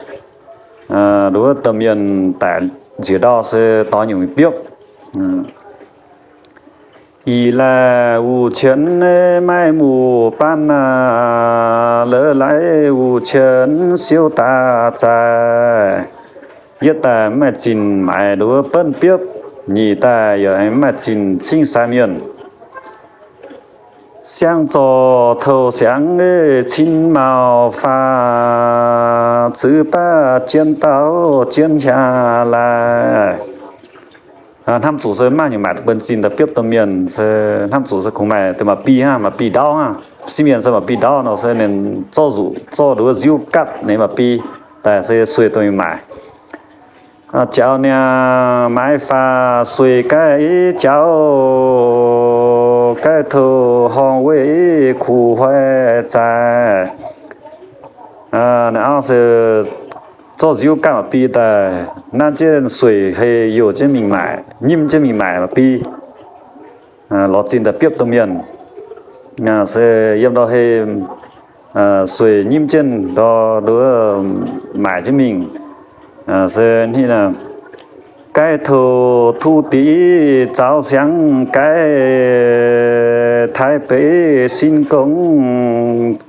nduov domh mienh daic nziex ndau se doix nyungc mingh biopv. Ih laih wuh qienx maiv muoz-baanh aac, lorz laaix wuh qienx siouv daaih zaaih. Yietv daaih mv maaih zinh maaiz nduov benv biopv, nyic daaih yaac mv maaih zinh cingv sai mienh. Siang zorc touh siangx cin maux faah, zuiz baav jien dauh jien hiaang laaih. Hnamv zuqc se maaih nyungc maaic benx zinh daaih biopv domh mienh, se hnamv zuqc se kungx maaih deix maac biei hnangv, maac biei ndaauv hnangv. Sieqv mienh se maac biei ndaauv nor se ninh zorqv nzuqc zorqv nduov nziuv gatv ninh maac biei daaih se sueih dongh mingh maaic. Jaux niaa maaiz faah sueih gaiv jaux, gaiv touh horngh weih kuv huai zaaih. Naaiv auv se zorqv nziuv gatv maac biei daaih nanv jienv sueih hei youh jienv mingh maaic, nyimv jienv mingh maaic maac biei. Lorz zinh daaih biopv domh mienh. Se yiem ndau hei sueih nyimv jienv ndau nduov maaic jienv mingh. Se gaiv touh tuv diqv zaux siangx gaiv, Taiv Beiv sin gong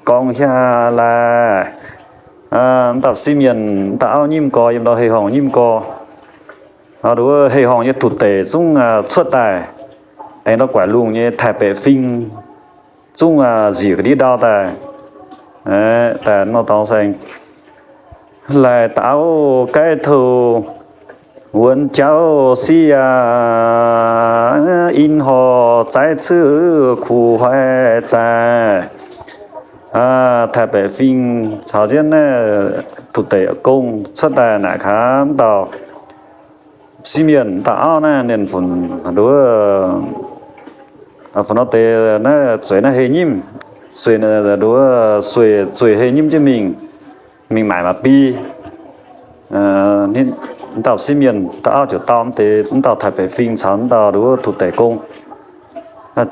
gorngv hiaang laaih. Mv dauh sieqv mienh, mv dauh auv nyimv gorx, yiem ndau hei horngh nyimv gorx. Nduov hei horngh nyei tuc deic zungv cuotv daaih, aengx ndau guaix lungh nyei Taiv Beiv Fing zungv nziec ga'ndiev ndau daaih. Daaih nor dorngx saeng, laih daaux gaiv touh wuonx jauv sic aac, in horc zaiv cuiv kuv huai zaaih. Taiv Beiv Fing caux jienv naaiv tuc deic gong cuotv daaih naaic kaav dauh sieqv mienh, dauh auv naaiv ninh funx nduov, funx nor deix naaiv zueiz naaiv hei nyimv, sueih nduov sueih zueiz hei nyimv jienv mingh, mingh maaic maac biei. Dauh sieqv mienh, dauh auv ziouc dau mv deix, mv dauh Taiv Beiv Fing caux mv dauh nduov tuc deic gong,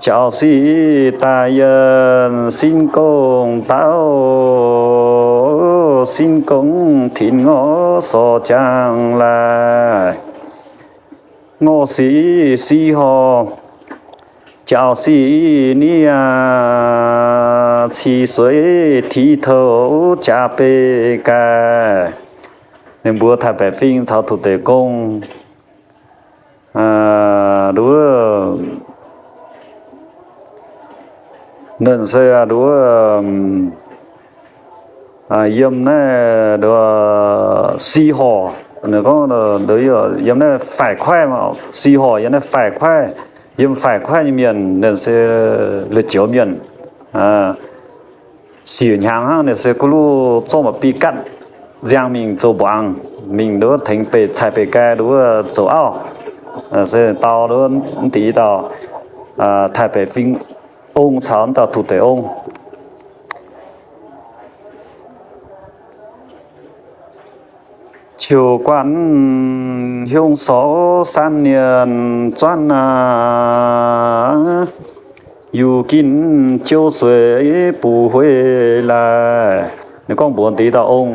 jaux sic daaih yienh sin gong dauh, sin gong tinx ngorc sorc jangx laaih. Ngorc sic sic horc, jaaux sic nie, cih sueix tiqv touh jaax beiv gaih. Ninh mbuo taaih baeqc fing caux Tuv Deic Gong, nduov, ninh se nduov, yiem naaiv nduov sic horc, ninh gorngv yiem naaiv faix kuaaiv, sic horc yiem naaiv faix kuaaiv, yiem faix kuaaiv nyei mienh ninh se la'joux mienh. Siec hnyangx hnangv ninh se kuv luv zorqv mba'bi gatv nziang mingh zoux mbuangz, mingh nduov tengx beic cai beic gai nduov zoux auv. Se dau nduov mv dic dauh taaih baeqc fing ong caux mv dauh Tuv Deic Ong. Qiu guanh hiong sorc san nyanc zuanv aqv, yuh ginv jiu sueix buv hueiv laaih. Ninh gorngv mbuox deix dauh ong,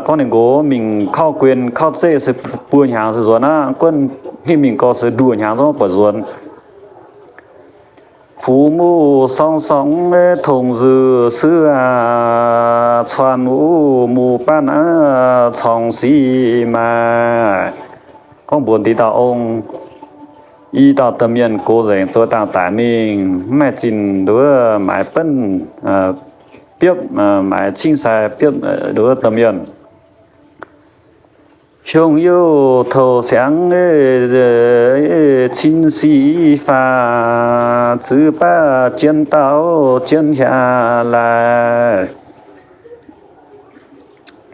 gorngv ninh nqox mingh kauv guen kauv zeiv se buo hnyangx se nzuonx aqv. Guonv hitv mingh gorx se nduoh hnyangx zungv buatc nzuonx. Fuqv muqv sorng sorng tongx nzuih suiv aqv, cuanx wuov muqv baav aqv, corng sic maaih. Gorngv mbuox deix dauh ong, i dauh domh mienh gox nzengc zoux dangh daic mingh, mv maaih zinh nduov maaiz benv biopv, maaiz cingv sai biopv nduov domh mienh. Hiong youh touh siangx cin sic faah, zuiz baav jien dauh jien hiaang laaih.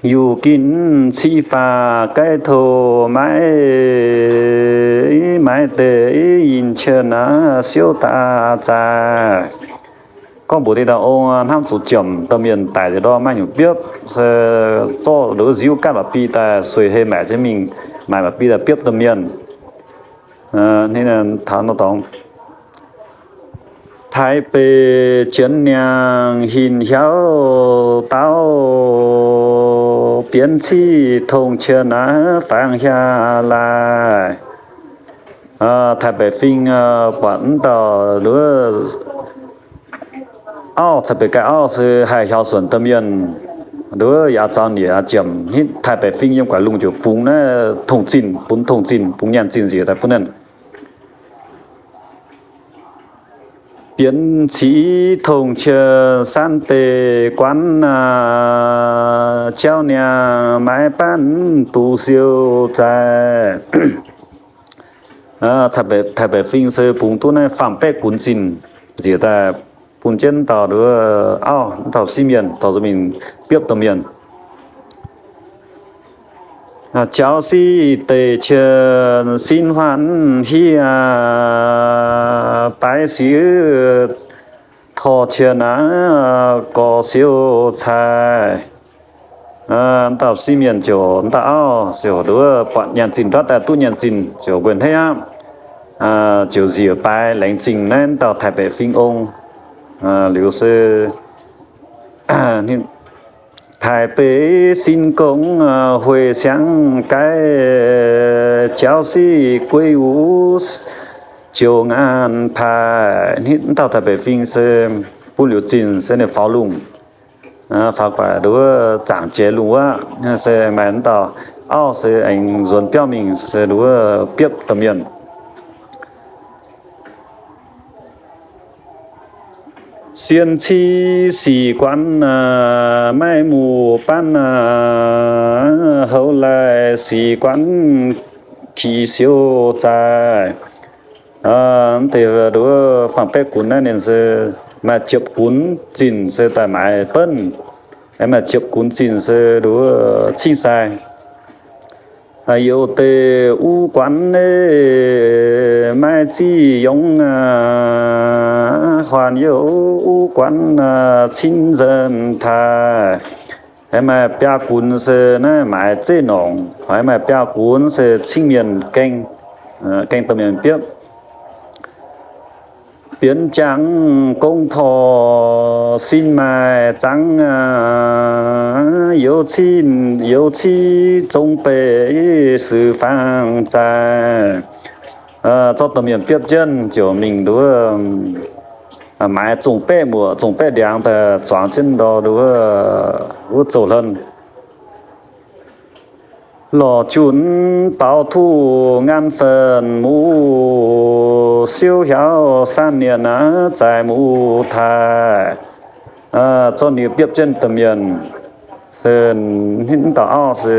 Yuh ginv civ faah gaiv touh maiv, maiv deix yinh qienh aqv, siouv daaih zaaih. Gorngv mbuox deix dauh ong, hnamv zuqc jomc domh mienh daic nzengc ndorm maiv nyungc biopv, se zorqv nduov nziuv gaatv mba'bi daaih sueix hei maaic jienv mingh, maaic mba'bi daaih biopv domh mienh. Taux nor dorngx, Taaix beic jienv niangh hinc hiauv dauh, bienx civ tong qienh aqv, faang hiaang laaih. Taaix baeqc fing buatc mv dauh nduov auv, cai beic gaih auv se haih hiaux suonc domh mienh, nduov yaac zaux nyeic aqv, ziemx hitv taaix baeqc fing yiem guaix lungh ziouc bungx naaiv tongh zinh, bungx tongh zinh, bungx nyaanh zinh njiec daaih bun ninh. Bienx civ tong qienh saanv deic guanv, jauv niangh maiv baanv duqv siou zaaih. Taaix baeqc fing se bungx duqv naaiv faam-baeqv gunx zinh njiec daaih bun jienv dauh nduov auv, dauh sieqv mienh dorh nzunc mingh biopv domh mienh. Jauv sic deic qienh sin huaanv hieh, daaix sic torh qienh aqv, gorx siou cai. Dauh sieqv mienh ziouc, dauh auv ziouc nduov buatc nyaanh zinh ndortv daaih duqv nyaanh zinh ziouc nquenc hneiv aqv, ziouc njiec baaix laengz zingh naaiv dauh taaix baeqc fing ong. Liuz se taaix beic sin gong hueic siangv gaiv, jauv sic gueiv wuov ziouc ngaanc paaix. Mv dauh taaix baeqc fing se bun liuz zinh se ninh faaux lungh, faaux guaix nduov zaangc jiex lungh wuov, se maaih mv dauh auv se aengx nzuonx biauv mingh se nduov biopv domh mienh. Sien civ sic guanv maiv muqv baanv, houv laih sic guanv qiex siou zaaih. Mv deix nduov faam-baeqv gunx naaiv ninh se maaih ziepc gunx zinh se daaih maaiz benv, maaih ziepc gunx zinh se nduov cingv sai. Youc deix uv guanv maiv ziqc yongv, huaanh youc uv guanv cingv nzengc taaih. Maaih biaa gunx se naaiv maaiz zeiv nongc, maaih biaa gunx se cingv mienh gaeng, gaeng domh mienh biopv. Bienx jangx gong porc sin maaih zangv, youz cin youz civ zong beih suiv fangx zaaih. Zorqv domh mienh biopv jienv ziouc mingh nduov, maaiz zongh baeqv muoc zongh baeqv ndiangx daaih zuangx jienv ndor nduov wuov zouv hlen. Lorz junc baaux tuqv ngan fenx muv, siouv hiaauv san nienh aav zaaix muv taaih. Zorqv ninh biopv jienv domh mienh se hnangv dauh auv se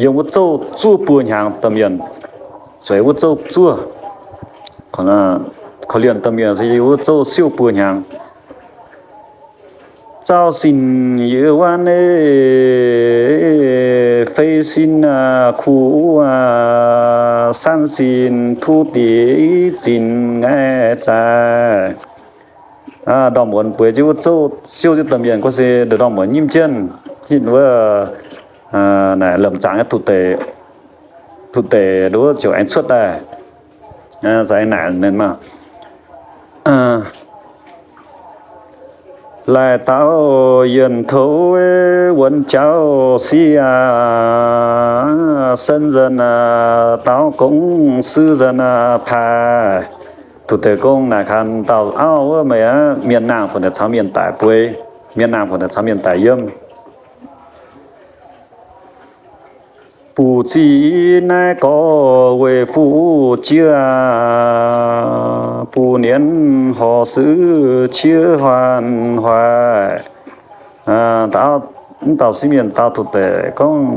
yiem wuov zouv zuov buo hnyangx domh mienh, zueiz wuov zouv zuov. Korv-lienh domh mienh se yiem wuov zouv siouv buo hnyangx. Zauv sin yie wuov nyei, fei sin kuv, san sin tuv dic zinc ngaih zaaih. Ndorm muonz bueix jienv wuov zouv siouv jienv domh mienh gorngv se ndorm muonz nyimv jienv hitv wuov naaic lemh zaangc nyei tuv deix, tuv deix nduov ziouc aengx cuotv daaih. Za'gengh naaic ninh maah, laaih dauh yienh toux wuonx jauv sic aac, sen nzengc dauh gong suiv nzengc paaix. Tuv deix gong naaic gaax dauh auv wuov, meih aqv, mienh nangh funx daaih caux mienh daic bueix, mienh nangh funx daaih caux mienh daic yiem. Bungx zic naaiv gorx weic fuqv jiex, bungx nienz horc suiv qiex huaanh huaaix. Mv dauh sieqv mienh dau tuv deix gorngv,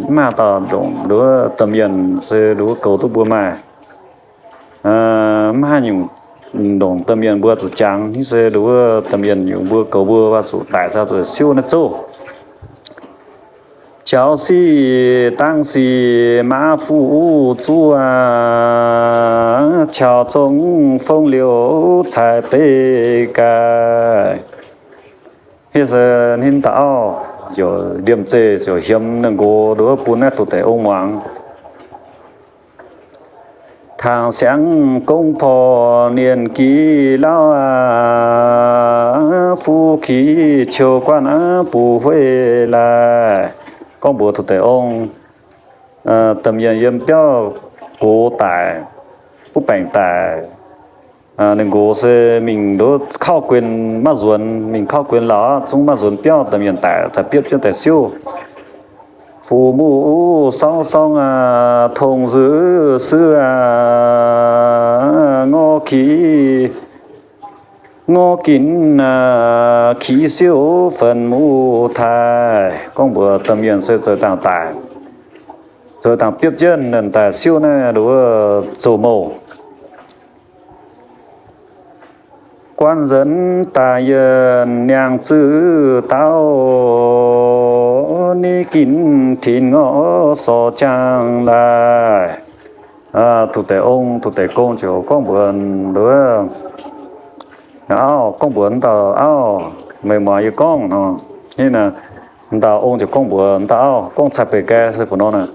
mv maaih dauh ndongc nduov domh mienh se nduov goux duqv mbuo maaih. Mv haih nyungc ndongc domh mienh mbuo zuqc jangx, hnangv se nduov domh mienh nyungc mbuo goux mbuo, mbuo zuqc daic, zuqc siouv naaiv zouv. Jauv sic dangh sic maav fuqv zuqv, qaux zong fong liouc cai beih gaaih. Hnangv se ninh dauh auv ziouc liemh zeih ziouc hiemx ninh nqox nduov bun naaiv tuv deix ong muangx. Tangx siangx gong porc nienh giv lauv aac, fuqv kiv qiu guanh aac, bungx hueiv laaih. Gorngv mbuox tuv deix ong, domh mienh yiem biauv gox daic, butv baengc daic, ninh nqox se mingh nduov kauv guen maiv nzuonx, mingh kauv guen lauh zungv maiv nzuonx biauv, domh mienh daic, daaih biopv jienv daaih siouv. Fuqv muqv sorng sorng aac, tong nzuih suiv aac, ngorv kiv, ngorv ginv aac, kiv siouv fenx muv taaih. Gorngv mbuox domh mienh se zoux dangh daic, zoux dangh biopv jienv ninh daaih siouv naaiv nduov zoux mouh. Guanh nzuonx daaih yienh niangh zuqc dauh, ni ginv tinx ngorv sorc jangx laaih. Tuv deix ong, tuv deix gong ziouc gorngv mbuox nduov auv, gorngv mbuox dauh auv, meih muangx yie gorngv nor. Hnangv naaic, dauh ong ziouc gorngv mbuox dauh auv, gorngv cai beih gai se fu nor naaic.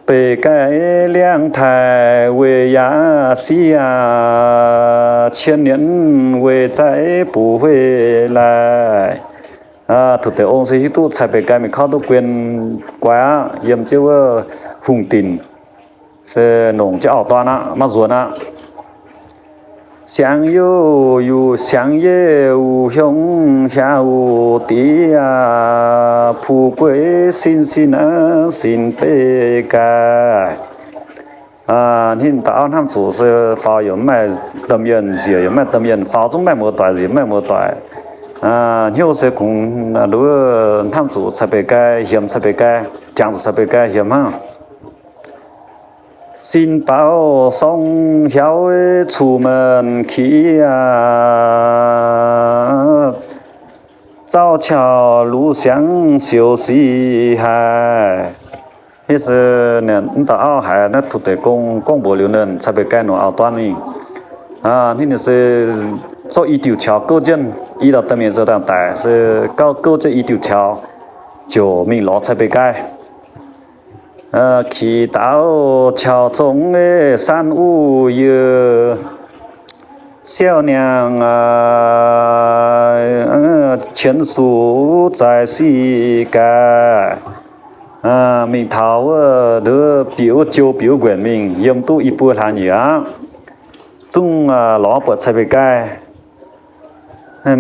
Beih gai liangv taaih weic yaac siqv aac, cien nienz weic zaiv bungx hueiv laaih. Tuv deix ong se hiuv duqv cai beih gai mingh kauv duqv guen guai aqv, yiem jienv wuov hungh dinc se nongc jienv auv-dorn aqv, maiv nzuonx aqv. Siangx youh yuh siangx yeiv uc hiongx hiaauv uc diqv aac, puq gueiv sin sin aav sin beih gai. Hnangv dauh auv hnamv zuqc se faaux yaac mv maaih domh mienh, nzieqc yaac mv maaih domh mienh, faaux zungv maaih muoz-doic, nzieqc maaih muoz-doic. Hnyouv se kungx nduov hnamv zuqc cai beih gai hiemx, cai beih gai jangx zuqc cai beih gai hiemx hnangv. Sin baaux sorng hiauv cuqv-menh kiqv aac, zauv qauv luv siangx siouc sic haic. Hnangv se mv dauh auv haiz naaiv tuv deix gong gorngv mbuox liuz ninh cai beih gai nongc auv-dorn mingh. Hnangv ninh se zorqv i diuc qauv gouv jienv, i dauh domh mienh zoux dangh daic se gauh gouv jienv i diuc qauv, ziouc mingh lorz cai beih gai. Kiqv dauh qauv zong sanv uv yie, Siau niangh qienx suc zaaix sic gaaih, mingh taux wuov nduov bieqc wuov, jiou bieqc wuov nquenc mingh, yiem duqv i buo hlaax nyeic aqv. Zungv lorz buatc Cai Beic Gaih.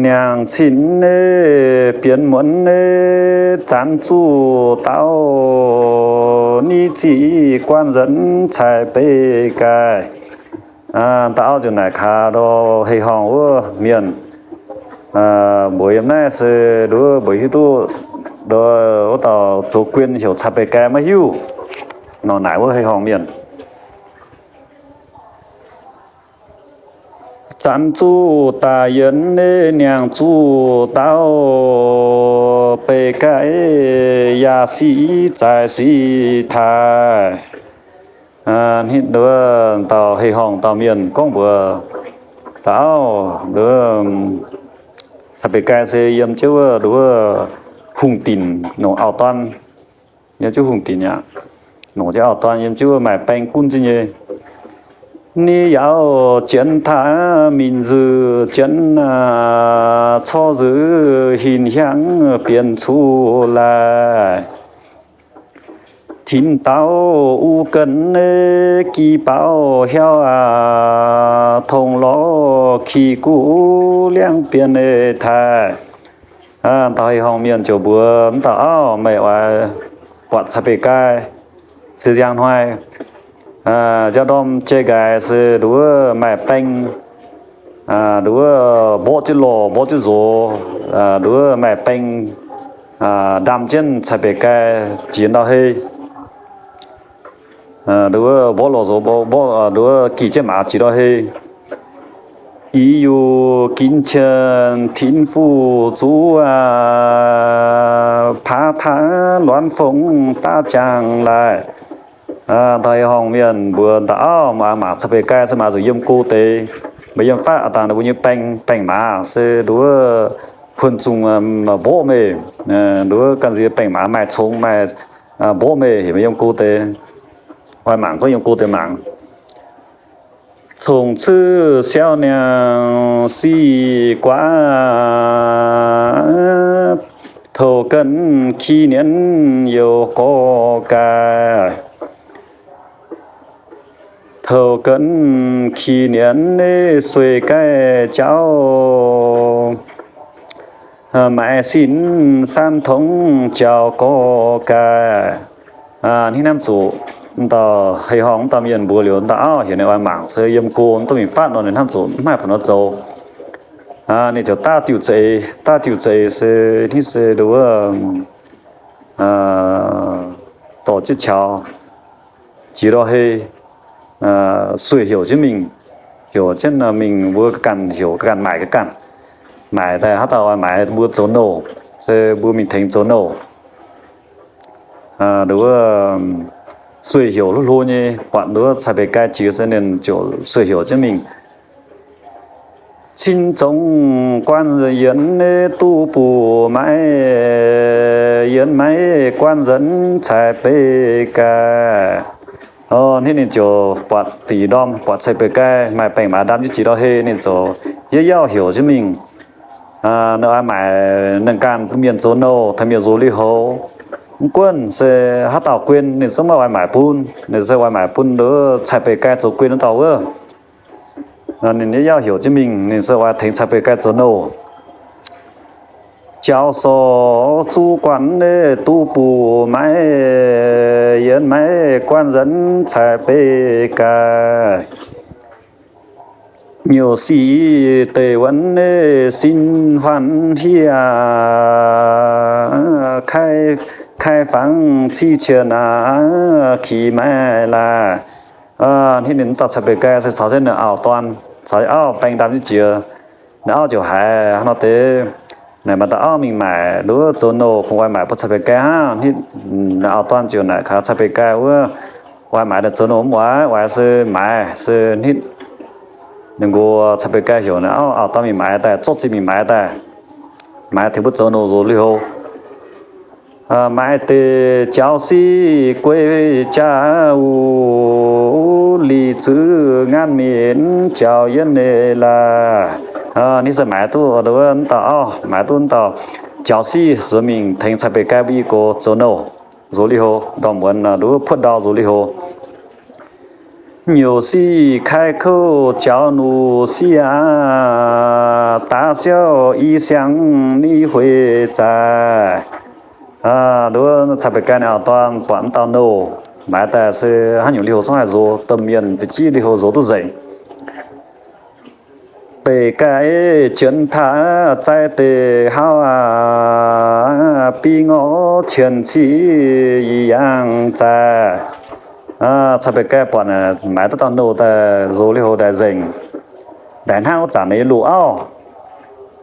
Niangh cin bienx muonz, zanx zuqc daauv, ni ziqc guanh nzuonx Cai Beic Gaih. Dauh auv ziouc naaic kaax ndau hei-horngh wuov mienh, mbuox yiem naaiv se nduov mbuo hiuv duqv wuov dauh zoux guen heuc Cai Beic Gaih maiv hiuv nor. Naaic wuov hei-horngh mienh, zanx zuqc daaih yienx, niangh zuqc daauv, Beic Gaih yaac sic zaaix sic taaih. Hnitv nduov dauh hei-horngh dauh mienh gorngv mbuox dauh auv, nduov Cai Beic Gaih se yiem jienv wuov nduov hungh dinc nongc auv-dorn. Yiem jienv hungh dinc aqv, nongc jienv auv-dorn, yiem jienv wuov maaih baeng gunv jienv nyei. Ni yaauv jienv taaih minc nzuih jienv, corc nzuih hinc hiaangv bienx cuqv laaih. Tinx daauv uv ganh, gi baaux hiauv aqv, tongx lorz kih guv liangv bienx taaih. Dauh hei-horngh mienh ziouc mbuox dauh auv, meih oix buatc Cai Beic Gaih se njang hnoi, njang ndorm jai nqaix se nduov maaih baeng, nduov mborqv jienv lorh mborqv jienv nzox, nduov maaih baeng ndam jienv Cai Beic Gaih jiex ndau hei. Nduov mborqv lorh nzox, nduov gih jienv maaz jiex ndau hei. Ih yuh ginv qienh tinx fuqv zuqv aqv, paav taav luanv fongc daav jangx laaih. Dauh hei-horngh mienh mbuox dauh auv, meih mangc Cai Beic Gaih se maaz zuqc yiem go deix, meih yiem fatv aqv dangh ninh mbuo nyei baeng, baeng maaz se nduov huon zungh mborqv meih, nduov ganh nziex baeng maaz maaih congx maaih mborqv meih, heuc meih yiem go deix. Oix mangc gorngv yiem go deix mangc. Congx cuotv siau niangh sic guaav, touh ganh ki nienx youc gorx gaaih. Touh ganh ki nienx sueih gaih jauv, maaiz sin san tongx jauv gorx gaaih. Hnangv naaiv zuqc dauh hei-horngh dauh mienh mbuox liuz, dauh auv heuc ninh oix mangc se yiem go duqv mingh fatv nor, ninh hnamv zuqc mv maaih buonc nor zoux. Ninh ziouc daav diuh za'eix, daav diuh za'eix se hnangv se nduov dorh jienv qaux jiex ndau hei, sueih heuc jienv mingh, heuc jienv mingh mbuo ganh heuc ganh maaic ganh, maaic daaih haaix dauh oix maaic mbuo zoux nouh, se mbuo mingh tengx zoux nouh. Nduov sueih heuc hlo hlo nyei, buatc nduov Cai Beic Gaih jiex se ninh ziouc sueih heuc jienv mingh. Cin zongc guanh yienx duqv buov maiv, yienx maiv guanh nzuonx Cai Beic Gaih. Hnangv ninh ziouc buatc da'nyeic ndorm buatc Cai Beic Gaih maaih baeng maaz ndam jienv jiex ndau hei, ninh ziouc yietv yauh heuc jienv mingh. Ninh oix maaic ninh ganh bun mienh zoux nouh, tengx mienh nzox lui-houx. Mv gunv se haaix dauh guen ninh zungv maiv oix maaic bun, ninh se oix maaic bun nduov Cai Beic Gaih zoux guen wuov dauh wuov. Ninh yietv yauh heuc jienv mingh, ninh se oix tengx Cai Beic Gaih zoux nouh. Jauv sorc zuqv guanh duqv buov maiv, yienx maiv guanh nzuonx Cai Beic Gaih. Nyouc sic deic wuonx sin huan hieh, kai fangx ciqv qiex aqv, kix maiv laaih. Hnangv ninh dauh Cai Beic Gaih se caux jienv ninh auv-dorn, caux auv baeng ndam jienv jiex. Ninh auv ziouc haiz hnangv nor deix, naaic maaih dauh auv mingh maaic nduov zoux nouh, kungx oix maaic bun Cai Beic Gaih hnangv. Hnangv ninh auv-dorn ziouc naaic kaux Cai Beic Gaih wuov, oix maaic ninh zoux nouh mv oix, oix se maaiz se hnangv. Ninh nqox Cai Beic Gaih heuc ninh auv, auv-dorn mingh maaiz daaih, zorqv zinh mingh maaiz daaih, maaiz tengx mbuo zoux nouh nzox lui-houx. Maaiz deix jaux sic guei jaav wuov, lic zuqc ngaanc minc jaux yiem ninh laaix. Ninh se maaiz duqv wuov dauh auv, maaiz duqv dauh jaux sic nzuonx mingh tengx Cai Beic Gaih mbuo i gox zoux nouh, nzox li houx ndorm muonz nduov puoqv ndau nzox li houx. 扭细开口叫奴婿啊，打小一想你会在。 Nduov Cai Beic Gaih ninh auv-dorn buatc wuov dauh nouh maaiz daaih se haaix nyungc li houx zungv haih nzox, domh mienh fu'jueiv li houx nzox duqv nzengc. Beic Gaih jienv taaix zaaix deix hauv aqv, bi ngorc qienx cic yie yangh zaaix. Cai Beic Gaih buatc maaiz duqv dauh nouh daaih nzox li houx daaih nzengc. Ndaix hnangv wuov zanc ninh nyei loz-auv,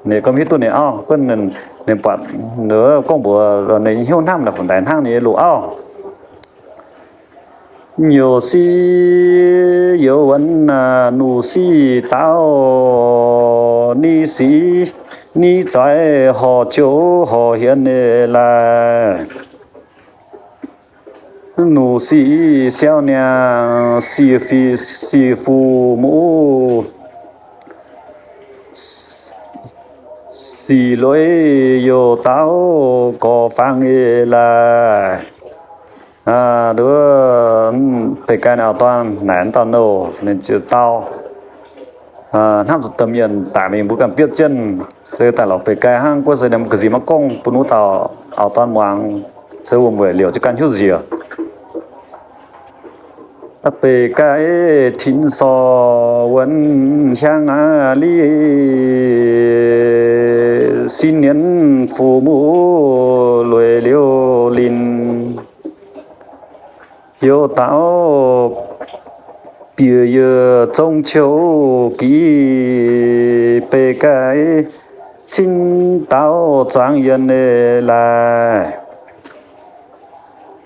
ninh gorngv hiuv duqv ninh auv, gunv ninh buatc gorngv mbuox ninh hnyouv hnamv naaic, ndaix hnangv ninh nyei loz-auv. 扭细有问啊，奴婿到，你是，你在何处何年的来？奴婿小娘是父，是父母，是谁又到何方而来？ Nduov Beic Gaih ninh auv-dorn naaic wuov dauh nouh, ninh ziouc dau hnamv zuqc domh mienh daic mingh mbuo ganh biopv jienv, se daaih lorz Beic Gaih hnangv, gorngv se ninh ga'nziex maiv gorngv bun wuov dauh auv-dorn muangx, se wuom-mueic liouc jienv ganh hnyouv nziex. 北改停所闻乡啊，你新年父母泪流淋。又到别月中秋节，北改请到状元的来。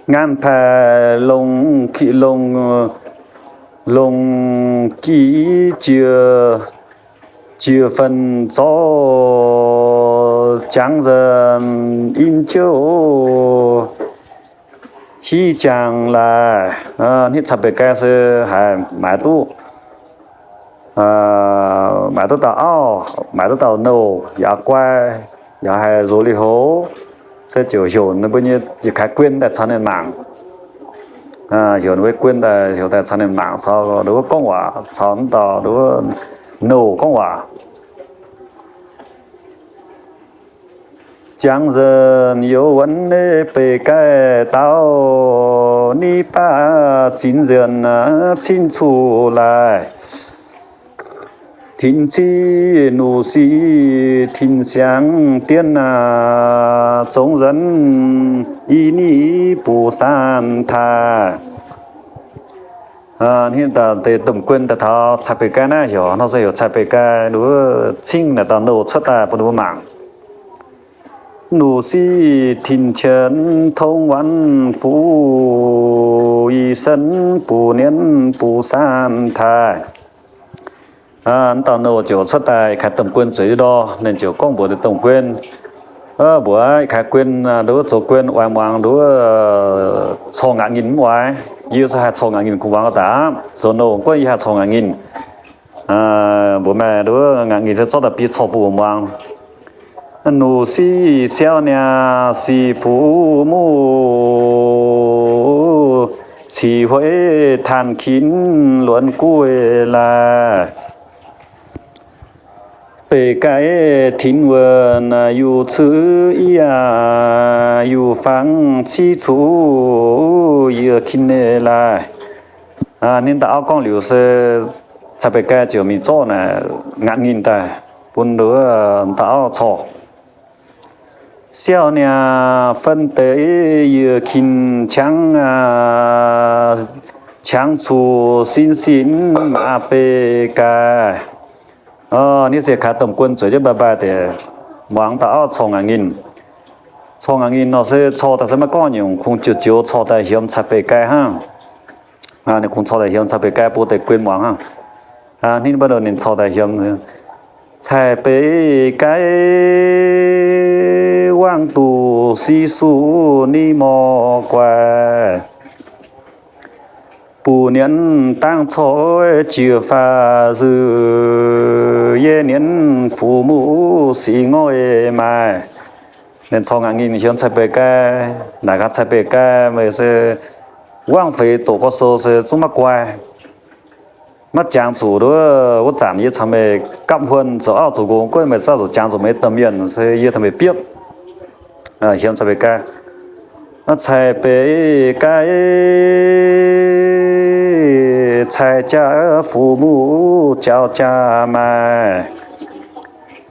Nganc paaic longc, longc, longc jiex, jiex fen zorqv jangx nzengc in jouh hiv jangx laaih. Hnangv Cai Beic Gaih se haiz maaiz duqv, maaiz duqv dauh auv, maaiz duqv dauh nouh, yaac guai, yaac haiz nzox liuz houx, se ziouc heuc ninh mbuo nyei yietc kaaix guon daaih caux ninh mangc. Heuc ninh mbuo guon daaih, heuc daaih caux ninh mangc, caux ninh mbuo gorngv waac, caux wuov dauh nouh gorngv waac. Jangx nzengc youz wuonx Beic Gaih dau, ni baav zinx nzengc cin cuqv laaih. Tin civ nuc sic tin siangx dienv aac, zongx nzengc i ni buc san taaih. Hnangv deix domh guon daaih taux Cai Beic Gaih naaiv heuc, hnangv se heuc Cai Beic Gaih nduov cingv naaic dauh nouh cuotv daaih bun ninh mbuo mangc. Nuc sic tin qienx tongv waanc fuqv, i senv buc nienv buc san taaih. Wuov dauh nouh ziouc cuotv daaih kaaix domh guon zueiz ndor, ninh ziouc gorngv mbuox ninh domh guon, mbuox kaaix guon, nduov zoux guon oix muangx nduov corc ngaqc nyinh mv oix. Yie se haih corc ngaqc nyinh kungx muangx daaih aqv. Zoux nouh guonv yie haih corc ngaqc nyinh. Mbuox meih nduov ngaqc nyinh se zorqv daaih bun yie corc bun muangx. Nuc sic siau niaa sic fuqv muqv, cic hueiv taanh kin luonx guv laaih. Beic Gaih tin wuonx yuh cuiv i aac, yuh fangx civ cuqv yiec kin laaih. Ninh dauh auv gorngv liuz se Cai Beic Gaih ziouc mingh zorqv naaic ngaqc nyinh daaih bun nduov dauh auv corc. Siau niaa fen deix yiec kin qangx, qangx cuqv sin sin maa Beic Gaih. Ninh se kaaix domh guon zueiz jienv mbaih mbaih deix muangx dauh auv corc ngaqc nyinh. Corc ngaqc nyinh nor se corc daaih se maiv gorngv nyungc, kungx joux joux corc daaih heuc Cai Beic Gaih hnangv. Ninh kungx corc daaih heuc Cai Beic Gaih bun deix guon muangx hnangv. Ninh mbuo ninh corc daaih heuc, Cai Beic Gaih wangv duqv siqv suqv ni mor guaix, buc nienv dangv corc jiex faah zuqc, yie nienv fuqv muqv siqv ngorc maaih. Ninh corc ngaanc nyinh hiemx Cai Beic Gaih, naaic gaax Cai Beic Gaih, meih se wangv feix doqc gorx sou se zungv maiv guai, maiv jangx zuqc nduov. Wuov zanc yie caux meih gapv huon zoux auv zoux nqox, guonv meih zauh zuqc jangx zuqc meih domh mienh se yie taux meih biopv. Hiemx Cai Beic Gaih, Cai Beic Gaih, cai jaa fuqv muqv jaux jaa maaih.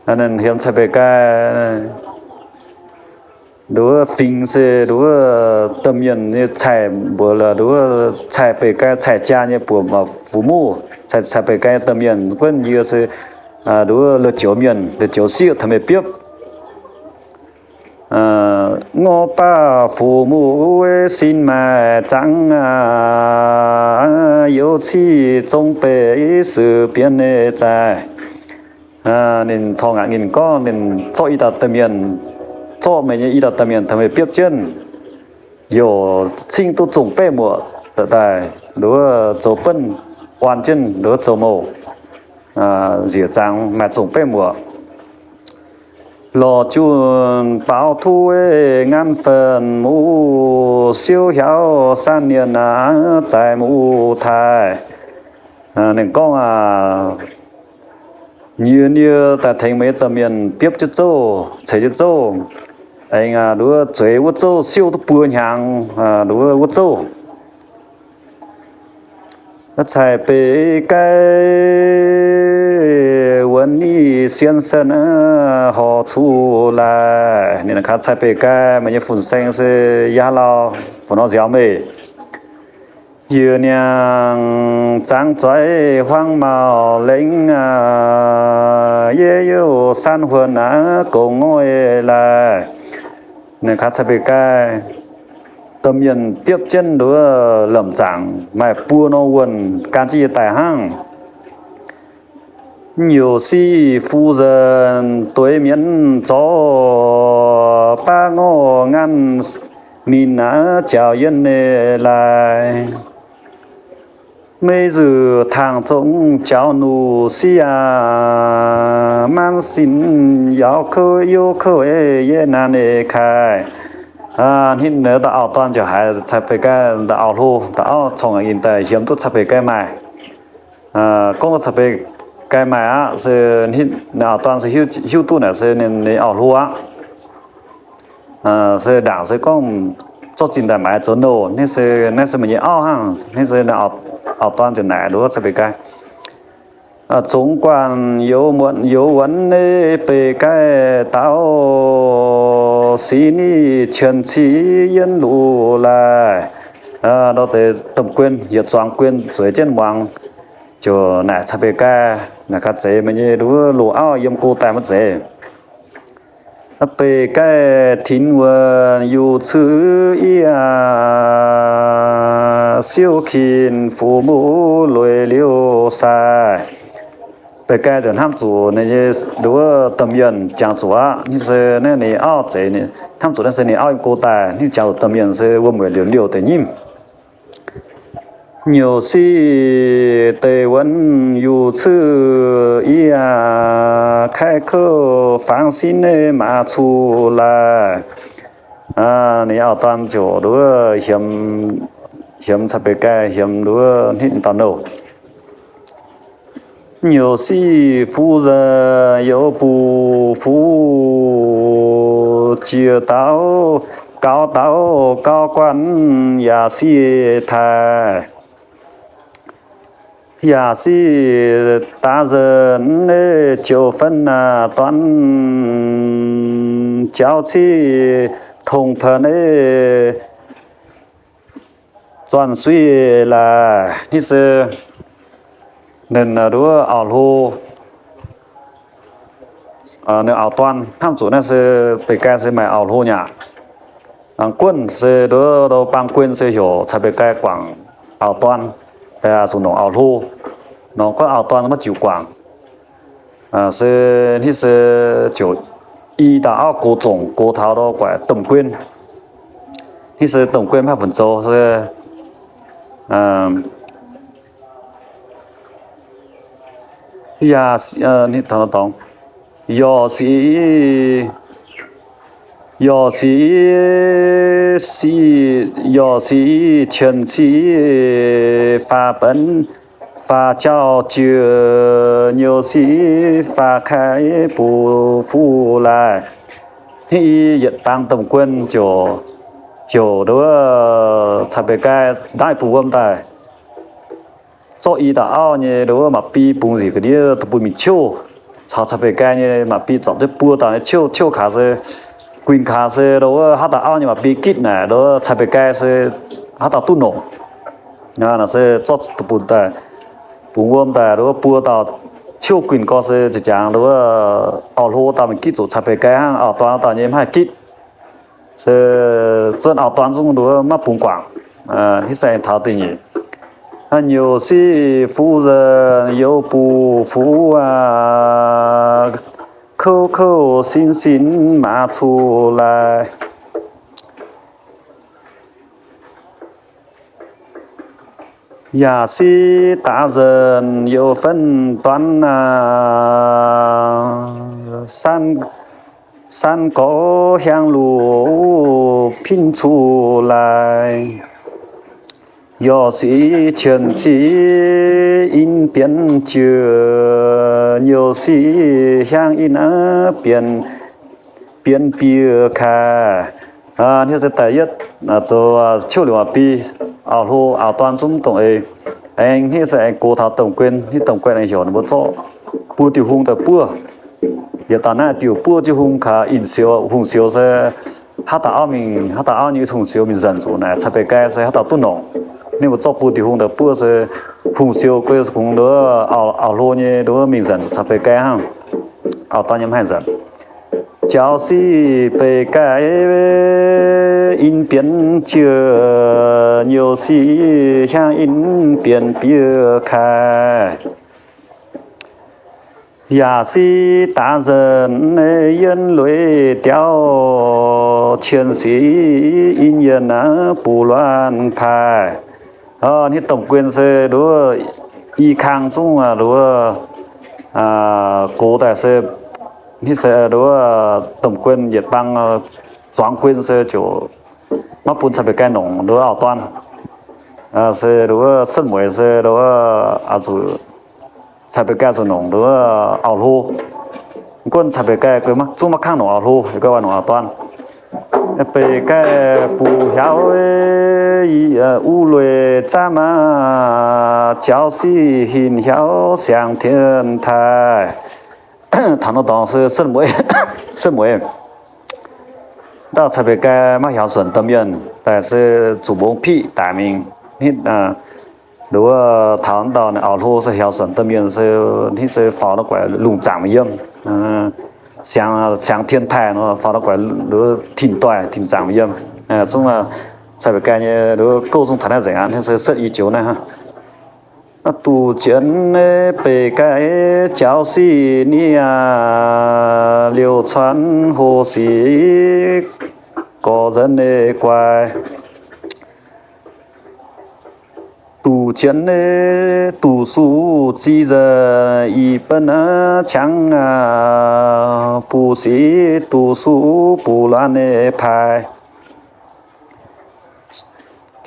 Hiemx Cai Beic Gaih, nduov fingx se nduov domh mienh nyei cai mbuox lorqc, nduov Cai Beic Gaih cai jaa nyei buoz fuqv muqv, Cai Beic Gaih nyei domh mienh guonv yie se nduov la'joux mienh, la'joux sieqv taux meih biopv. Ngorc baac fuqv muqv sin maaih zaangc, youz ciqv zong beic suiv bienx nyei zaih. Ninh corc ngaanc nyinh gorngv ninh zorqv i dauh domh mienh, zorqv meih nyei i dauh domh mienh taux meih biopv jienv, youc cingv duqv zong baeqv muoc daaih, nduov zoux benv, orn jienv nduov zoux mouc, nziec zaangc maaih zong baeqv muoc. Lorz junh baaux tuv nganv fenx muv, siouv hiaauv san nienh aqv, zaaix muv taaih. Ninh gorngv aqv, nyiex nie daaih tengx meih nyei domh mienh biopv jienv zouv, ceix jienv zouv, aengx nduov zueiz wuov zouv siouv duqv buo hnyangx, nduov wuov zouv. Cai Beic Gaih, wuonx ni sien sen horc cuqv laaih. Ninh naaic gaax Cai Beic Gaih, meih nyei fun-saeng se yaac lauh, fungc nor nziaaux meih. Yie niangh zaangc zueiz huaang mauh lengx aqv, yie youh san huon aqv, gongx ngoiv laaih. Ninh gaax Cai Beic Gaih, domh mienh biopv jienv nduov lamh zaangc maaih buo norm wuonh gan jienv yie daaih hnangv. Nyouc sic fu nzengc dueiv mienv zorqv, baav ngorc nganv ninh aqv, jaux yienh nyei laaih. Meiv nzunc tangx zongc jaux nuqv siqv aqv, maanv sin yaauz kouv youv kouv yie naanc nyei kaaix. Hnitv naaiv dauh auv-dorn ziouc haiz Cai Beic Gaih dauh auv-hlo, dauh auv corc ngaanc nyinh daaih hiemx duqv Cai Beic Gaih maaih. Gorngv duqv Cai Beic Gaih maaih aqv se, ninh auv-dorn se hiuv duqv naaic se ninh nyei auv-hlo aqv. Se ndaangc se gorngv zorqv zinh daaih maaiz zoux nouh, naaiv se, naaiv se meih nyei auv hnangv. Naaiv se auv-dorn ziouc naaic nduov Cai Beic Gaih, zungx guanh youz muonc youz wuonx nyei Beic Gaih dauh, sic ni qienx ciqv yienv luqc laaih. Ndau deix domh guon, yietc zuangx guon zueiz jienv muangx, ziouc naaic Cai Beic Gaih, naaic gaax, Zeiz meih nyei nduov loz-auv yiem go daaih maiv zeiz? Beic Gaih tinx wuonh yuh cuqv yie, siouv kin fuqv muqv lueiz liouh sai. Beic Gaih ziouc hnamv zuqc ninh nyei nduov domh mienh jangx zuqc aqv. Naaiv se naaiv ninh auv zeiz, hnamv zuqc naaiv se ninh auv yiem go daaih, ninh jangx zuqc domh mienh se wuom-mueic liouc liouh deix nyimv. Nyouc sic deix wuonx yuh cuqv yie, kaiv kouv fangx sin nyei maaz cuqv laaih. Ninh auv-dorn ziouc nduov hiemx, hiemx Cai Beic Gaih, hiemx nduov hnitv dauh nouh. Nyouc sic fu nzengc youz buc fuqv, jiex dauh gaux dauh gaux guanh yaac sic taaih. Yaac sic daaih nzengc nyei joux fen aac, dorn jaux ciqv tongx peix nyei zuanh suiv laaih. Naaiv se ninh nduov auv-hlo, ninh auv-dorn hnamv zuqc naaiv se Beic Gaih se maaih auv-hlo nyei aqv. Guonv se nduov baang guon se heuc Cai Beic Gaih guangc auv-dorn, zuqc nongc auv-hlo. Nor gorngv auv-dorn maiv jiux guangc, se hnitv se ziouc i dauh auv gox zongc gox taux guaix domh guon. Hnangv se domh guon maiv funx zoux se yaac, yaac sic, yaac sic, yaac sic qienx sic faah benx, faah jauv jiex, nyouz sic faah kaih bun fuqv laaih. Hnangv i yietc bang domh guon ziouc heuc nduov Cai Beiv Gaih ndaaiv bungx wuom daaih, zorqv i dauh auv nyei nduov mapv bi bungx njiec ga'ndiev duqv bun mingh ciouv, caux Cai Beiv Gaih nyei mapv bi zorpc jienv buo dauh nyei ciouv. Ciouv kaax se, guinh kaax se nduov haaix dauh auv nyei mapv bi gitv naaic nduov Cai Beiv Gaih se haaix dauh duqv nongc. Naaic se zorqv duqv bun daaih, bungx wuom daaih nduov buo dauh ciouv guinh gorx se ziouc jangx nduov auv hlo dauh mingh gitv zuqc Cai Beiv Gaih hnangv, auv-dorn dauh nyei maiv haih gitv. Se zuonv auv-dorn zungv nduov maiv bungx guangc. Hitv se aengx taux da'nyeic. Nyouz sic fuqv nzengc youh buv fuqv aqv, kouv kouv sin sin maac cuqv laaih. Yaac sic daaih nzengc youh fen duanv aqv, san gorx hiaang luc pin cuqv laaih. Yaac sic qienx sic in bienx jiex, nyouz sic hiaang in bienx, bienx bieqc kaaix. Hnangv se da'yietv zoux ciouv liuz mapv bi, auv hlo auv-dorn zungv mv dongh eix. Aengx hnangv se aengx gox taux domh guon, hnangv domh guon aengx heuc ninh mbuo zorqv buo diuh hung daaih buov. Yietc dauh naaiv diuc buov jienv hung kaax, inh siou, hungh siou se haaix dauh auv mingh, haaix dauh auv nyei hungh siou mingh nzanc zuqc naaic Cai Beiv Gaih se haaix dauh duqv nongc. Ninh mbuo zorqv buo diuh hung daaih buov se hungh siou guei se kungx nduov auv hlo nyei nduov mingh nzanc zuqc Cai Beiv Gaih hnangv. Auv-dorn nyei maiv haih nzanc. Jaux sic Beiv Gaih in bienx jiex, nyouz sic hiaang in bienx bieqc kaaix. Yaac sic daaih nzengc yienh lueic diauv, qienx sic in yienh buv luanc paaix. Hnangv domh guon se nduov i kang zungv nduov gox daaih se hnangv se nduov domh guon yietc bang zuangx guon se ziouc maiv bun Cai Beiv Gaih nongc nduov auv-dorn. Se nduov setv mueiz se nduov zuqc Cai Beiv Gaih zuqc nongc nduov auv hlo. Gunv Cai Beiv Gaih guei zungv maiv kangv nongc auv hlo, yie guei waac nongc auv-dorn. Beiv Gaih buv hiauv uv lueic zaamv aqv, jaux sic hinc hiauv siangx tien taaih. Taux nor dorngx se setv mueiz, setv mueiz ndau Cai Beiv Gaih maiv hiaaux suonc domh mienh daaih se zuqc mbongx piqv daic mingh. Hnangv nduov taux ndau auv hlo se hiaaux suonc domh mienh se hnangv se faaux nor guaix lungh zaangc mingh yiem, siangx, siangx tien taaih nor faaux nor guaix nduov tin doih tin zaangc mingh yiem. Zungv Cai Beiv Gaih nyei nduov gouv zungv taux naaiv nzengc aqv. Hnangv se setv i joux naaiv hnangv. Duqv jienv Beiv Gaih jaux sic nie, liouh cuanx hoc sic gorx nzengc guai. Duqv jienv duqv suqv ziqc nzengc i benv qangx, buv sic duqv suqv buv luanc paaix.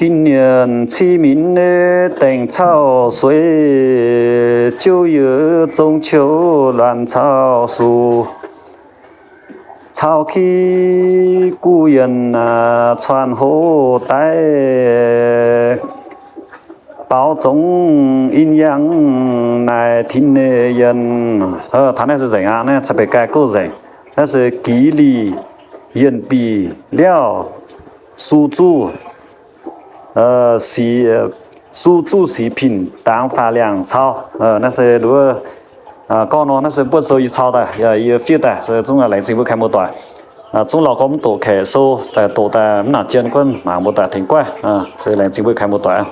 Ginv nyienc civ minc dengc cauv sueix, jouv yietc zong qiu luanc cauv suqv, cauv ki guv yienh cuanx hoc daic, baaux zongx in yangh naaic tin yienh. Taux naaiv se nzengc aqv. Naaiv Cai Beiv Gaih gouv nzengc. Naaiv se gix lih yienh bih liauh, su zuqv, su zuqv sic pinh dangx faah liangh cauv. Naaiv se nduov gorngv nor, naaiv se buonv sou yie cau daaih, yie fiev daaih, se zungv laengz zingh mbuo kaaix muoz-doic. Zungv lauh gorngv mv doqc kaeqv sou daaih doqc daaih mv nangc jien, guonv mangc mbuo daaih tengx guaiv. Se laengz zingh mbuo kaaix muoz-doic.